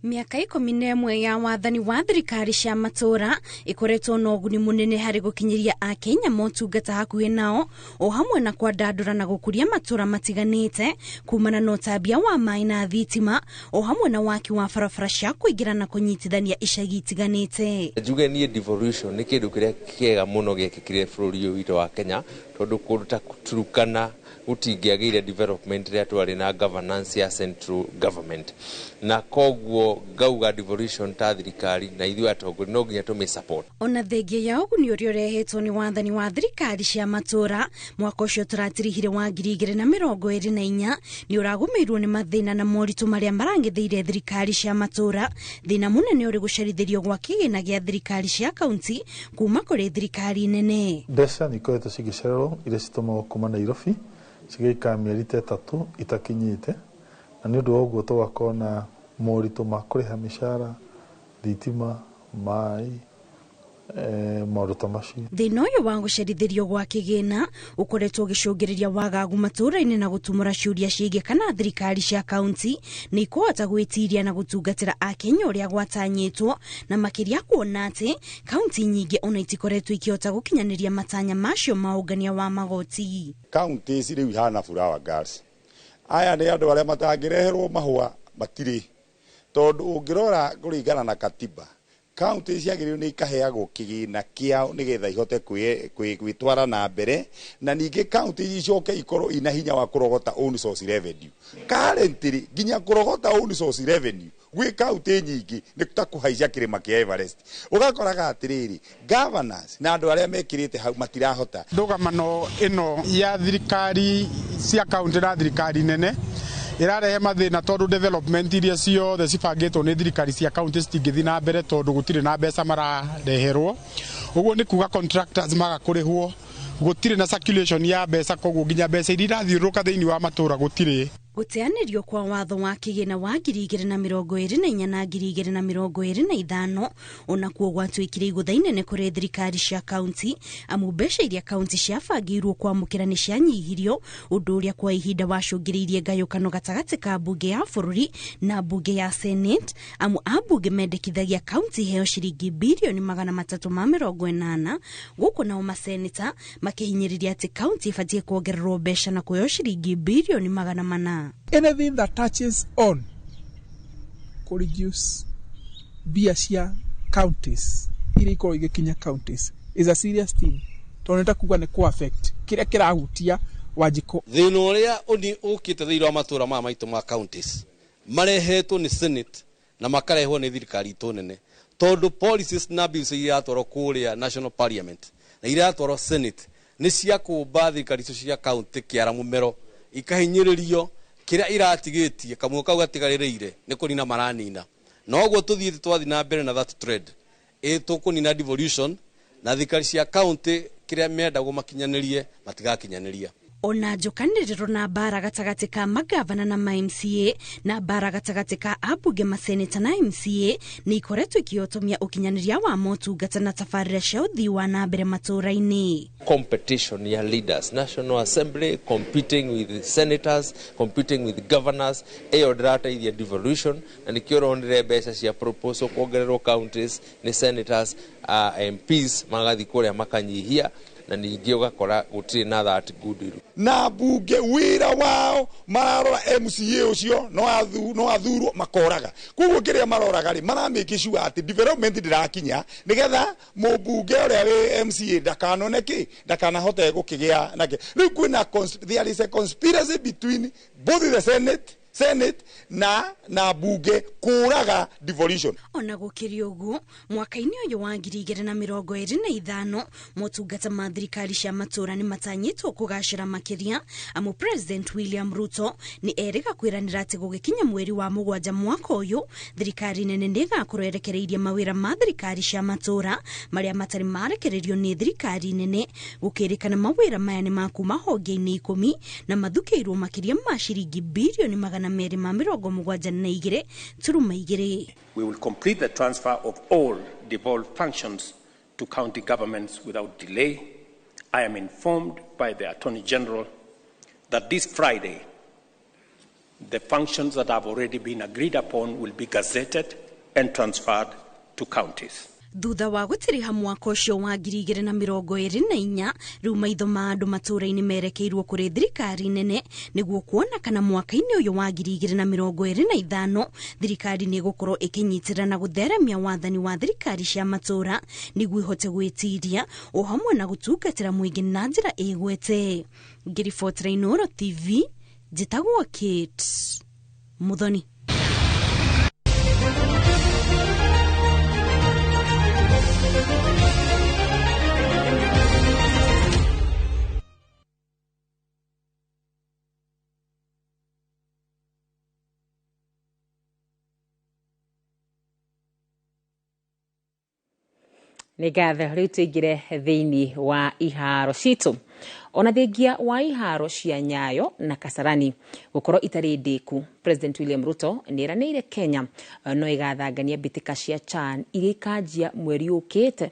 Speaker 23: Mĩaka 11 ya wathani wa thirikari cia matũũra ĩkoretwo na ũguni mũnene harĩ gũkinyĩria Akenya motungata hakuhĩ nao, o hamwe na kwandandũra na gũkũria matũũra matiganĩte kumana na ũtambia wa maĩ na thitima, o hamwe na waki wa barabara cia kũingĩra na kũnyitithania icagi itiganĩte.
Speaker 24: Njuge niĩ devolution nĩ kĩndũ kĩrĩa kĩega mũno gĩekĩkire bũrũri ũyũ witũ wa Kenya, tondũ kũndũ ta Turkana gũtingĩagĩire development rĩrĩa twarĩ na governance ya central government, na koguo ngauga devolution ta thirikari na ithuĩ atongoria no nginya tũmĩ support.
Speaker 23: Ona thengia ya ũguni ũrĩa ũrehetwo nĩ wathani wa thirikari cia matũũra, mwaka ũcio tũratirihire wa 2024 nĩ ũragũmĩirwo nĩ mathĩna na moritũ marĩa marang'etheire thirikari cia matũũra. Thĩna mũnene ũrĩ gũcerithĩrio gwa kĩgĩna gĩa thirikari cia kaunti kuma kũrĩ thirikari nene.
Speaker 25: Mbeca nĩ ikoretwo cigĩcererwo iria citũmagwo kuma Nairobi cigaikara mĩeri ta 3 itakinyĩte, na nĩ ũndũ wa ũguo tũgakorwo na moritũ ma kũrĩha mĩcara, thitima, maĩ, Maũndũ ta macio.
Speaker 23: Thĩna ũyũ wa gũcerithĩrio gwa kĩgĩna ũkoretwo ũgĩcũngĩrĩria wagagu matũũra-inĩ na gũtumũra ciũria ciĩgiĩ kana thirikari cia kaunti nĩ ikũhota gwĩtiria na gũtungatĩra akenya ũrĩa gwatanyĩtwo, na makĩria kuona atĩ kaunti nyingĩ ona itikoretwo ikĩhota gũkinyanĩria matanya macio ma ũngania wa magoti.
Speaker 2: Kaunti ici rĩu ihana flower girls. Aya nĩ andũ arĩa matangĩreherwo mahũa matirĩ, tondũ ũngĩrora kũringana na katiba, kaunti ciagĩrĩirwo nĩ ikaheagwo kĩgĩna kĩao nĩgetha ihote gwĩtwara na mbere, na ningĩ kaunti icoke ikorwo ina hinya wa kũrogota own source revenue. Currently nginya kũrogota own source revenue gwĩ kaunti nyingĩ nĩ ta kũhaica kĩrĩma kĩa Everest. Ũgakoraga atĩrĩrĩ, governors na andũ arĩa mekĩrĩte hau matirahota.
Speaker 27: Ndũgamano ĩno ya thirikari cia kaunti na thirikari nene ĩrarehe mathĩna, tondũ development iria ciothe cibangĩtwo nĩ thirikari cia kaunti citingĩthiĩ na mbere tondũ gũtirĩ na mbeca marareherwo. Ũguo nĩ kuga contractors maga kũrĩhwo, gũtirĩ na circulation ya mbeca, koguo nginya mbeca iria irathiũrũrũka thĩinĩ wa matũra gũtirĩ.
Speaker 23: Gũteanĩrio kwa watho wa kĩgĩna wa 2024 na 2025 onakuo gwatuĩkire igũtha inene kũrĩ thirikari cia kaunti, amu mbeca iria kaunti ciabangĩirwo kwamũkĩra nĩ cianyihirio, ũndũ ũrĩa kwa ihinda wacũngĩrĩirie ngayũkano gatagatĩ ka mbunge ya bũrũri na mbunge ya Senate, amu ambunge mendekithagia kaunti iheo ciringi birioni 380, gũkũ nao maseneta makĩhinyĩrĩria atĩ kaunti ibatiĩ kuongererwo mbeca na kũheo ciringi birioni 400.
Speaker 28: Anything that touches on kũ reduce mbia cia counties iria ikoragwo igĩkinya counties is a serious thing, tondũ nĩ ta kuga nĩ kũ affect kĩrĩa kĩrahutia Wanjikũ.
Speaker 11: Thĩna ũrĩa ũkĩte thĩinĩ wa matũra maya maitũ ma counties marehetwo nĩ Senate na makarehwo nĩ thirikari itũ nene, tondũ policies na bills iria iratwarwo kũrĩa National Parliament na iria iratwarwo Senate nĩ cia kũmba thirikari icio cia county kĩara mũmero, ikahinyĩrĩrio kĩrĩa iratigĩtie kamwe kau gatigarĩrĩire nĩ kũnina maranina. Na ũguo tũthiĩte twathiĩ na mbere na that trend, ĩ tũkũnina devolution na thirikari cia county kĩrĩa mendagwo makinyanĩrie matigakinyanĩria.
Speaker 23: Ona njũkanĩrĩro na mbara gatagatĩ ka magavana na ma MCA na mbara gatagatĩ ka ambunge, maseneta na MCA nĩ ikoretwo ikĩotomia ũkinyanĩria wa motungata na tabarĩra cia ũthii wa na mbere matũũra-inĩ.
Speaker 24: Competition ya leaders, National Assembly competing with senators, competing with governors, ĩyo ndĩrateithia devolution, na nĩkĩo ũronire mbeca cia proposal kuongererwo counties nĩ senators, MPs magathiĩ kũrĩa makanyihia, na ningĩ ũgakora gũtirĩ na that goodwill.
Speaker 2: Na mbunge wĩra wao mararora MCA ũcio no athurwo makoraga, koguo kĩrĩa maroraga rĩ, maramake sure atĩ development ndĩrakinya nĩgetha mũmbunge ũrĩa wĩ MCA ndakanone kĩ, ndakanahote gũkĩgĩa nake. Rĩu kwĩna there is a conspiracy between both the Senate na bunge kũraga devolution.
Speaker 23: Ona gũkĩrĩ ũguo, mwaka-inĩ ũyũ wa 2025 motungata ma thirikari cia matũũra nĩ matanyĩtwo kũgacĩra makĩria, amu President William Ruto nĩ erĩga kwĩranĩra atĩ gũgĩkinya mweri wa 7 mwaka ũyũ thirikari nene nĩ ĩgakorwo ĩrekereirie mawĩra ma thirikari cia matũũra marĩa matarĩ marekererio nĩ thirikari nene, gũkĩrĩkana mawĩra maya nĩ ma kuma honge-inĩ 10 na mathukĩirwo makĩria ma ciringi birioni 272.2.
Speaker 3: We will complete the transfer of all devolved functions to county governments without delay. I am informed by the Attorney General that this Friday, the functions that have already been agreed upon will be gazetted and transferred to counties.
Speaker 23: Thutha wa gũtiriha mwaka ũcio wa 2024, rĩu maitho ma andũ matũũra-inĩ merekeirwo kũrĩ thirikari nene nĩguo kuona kana mwaka-inĩ ũyũ wa 2025 thirikari nĩ ĩgũkorwo ĩkĩnyitĩrĩra na gũtheremia wathani wa thirikari cia matũũra nĩguo ihote gwĩtiria o hamwe na gũtungatĩra mũingĩ na njĩra ĩgwete. Ngĩribotera Inooro TV, njĩtagwo Kate Muthoni.
Speaker 1: Nĩ ngatho. Rĩu tũingĩre thĩinĩ wa iharo citũ. Ona thengia wa iharo cia Nyayo na Kasarani gũkorwo itarĩ ndĩku, President William Ruto nĩ eranĩire Kenya no ĩgathangania mbĩtĩka cia CHAN iria ikanjia mweri ũkĩte.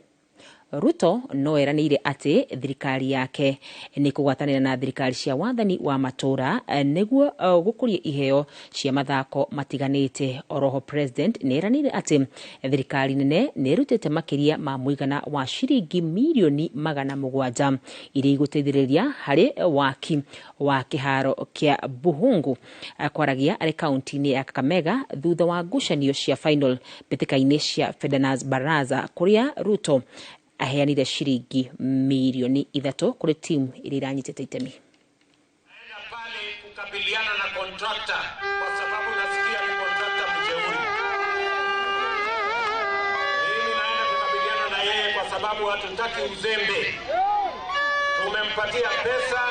Speaker 1: Ruto no eranĩire atĩ thirikari yake nĩ kũgwatanĩra na thirikari cia wathani wa matũra nĩguo gũkũria iheo cia mathako matiganĩte. Oroho president nĩ eranĩire atĩ thirikari nene nĩ ĩrutĩte makĩria ma mũigana wa ciringi mirioni 700 iria igũteithĩrĩria harĩ waki wa kĩharo kĩa Buhungu. Kwaragia arĩ kaunti-inĩ ya Kakamega thutha wa ngucanio cia final mbĩtĩka-inĩ cia Ferdinand Baraza kũrĩa Ruto aheanire ciringi mirioni 3 kũrĩ timu iria iranyitĩte itemi.
Speaker 9: Kukabiliana na contractor kwa sababu nasikia ni contractor mjeuri. Mimi naenda kukabiliana na yeye kwa sababu hatutaki uzembe. Tumempatia pesa,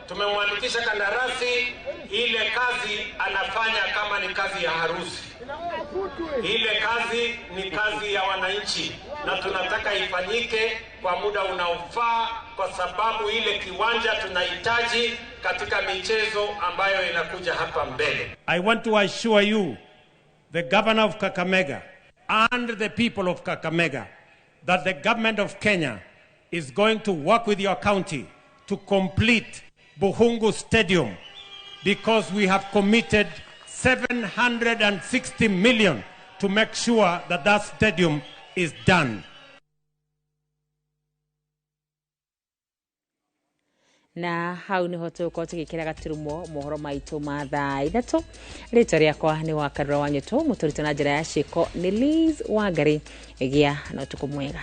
Speaker 9: tumemwandikisha kandarasi, ile kazi anafanya kama ni kazi ya harusi. Ile kazi ni kazi ya wananchi na tunataka ifanyike kwa muda unaofaa, kwa sababu ile kiwanja tunahitaji katika michezo ambayo inakuja hapa mbele.
Speaker 20: I want to assure you, the governor of Kakamega and the people of Kakamega, that the government of Kenya is going to work with your county to complete Buhungu Stadium, because we have committed 760 million to make sure that that stadium is done.
Speaker 1: Na hau niho tũgũkorwo tũgĩkĩra gaturumo mohoro maitũ ma thaa 3. Rĩtwa rĩakwa nĩ Wakarura wa Nyũtũ, mũtũrĩtwo na njĩra ya ciĩko nĩ Liz Wangari. Gĩa na ũtukũ mwega.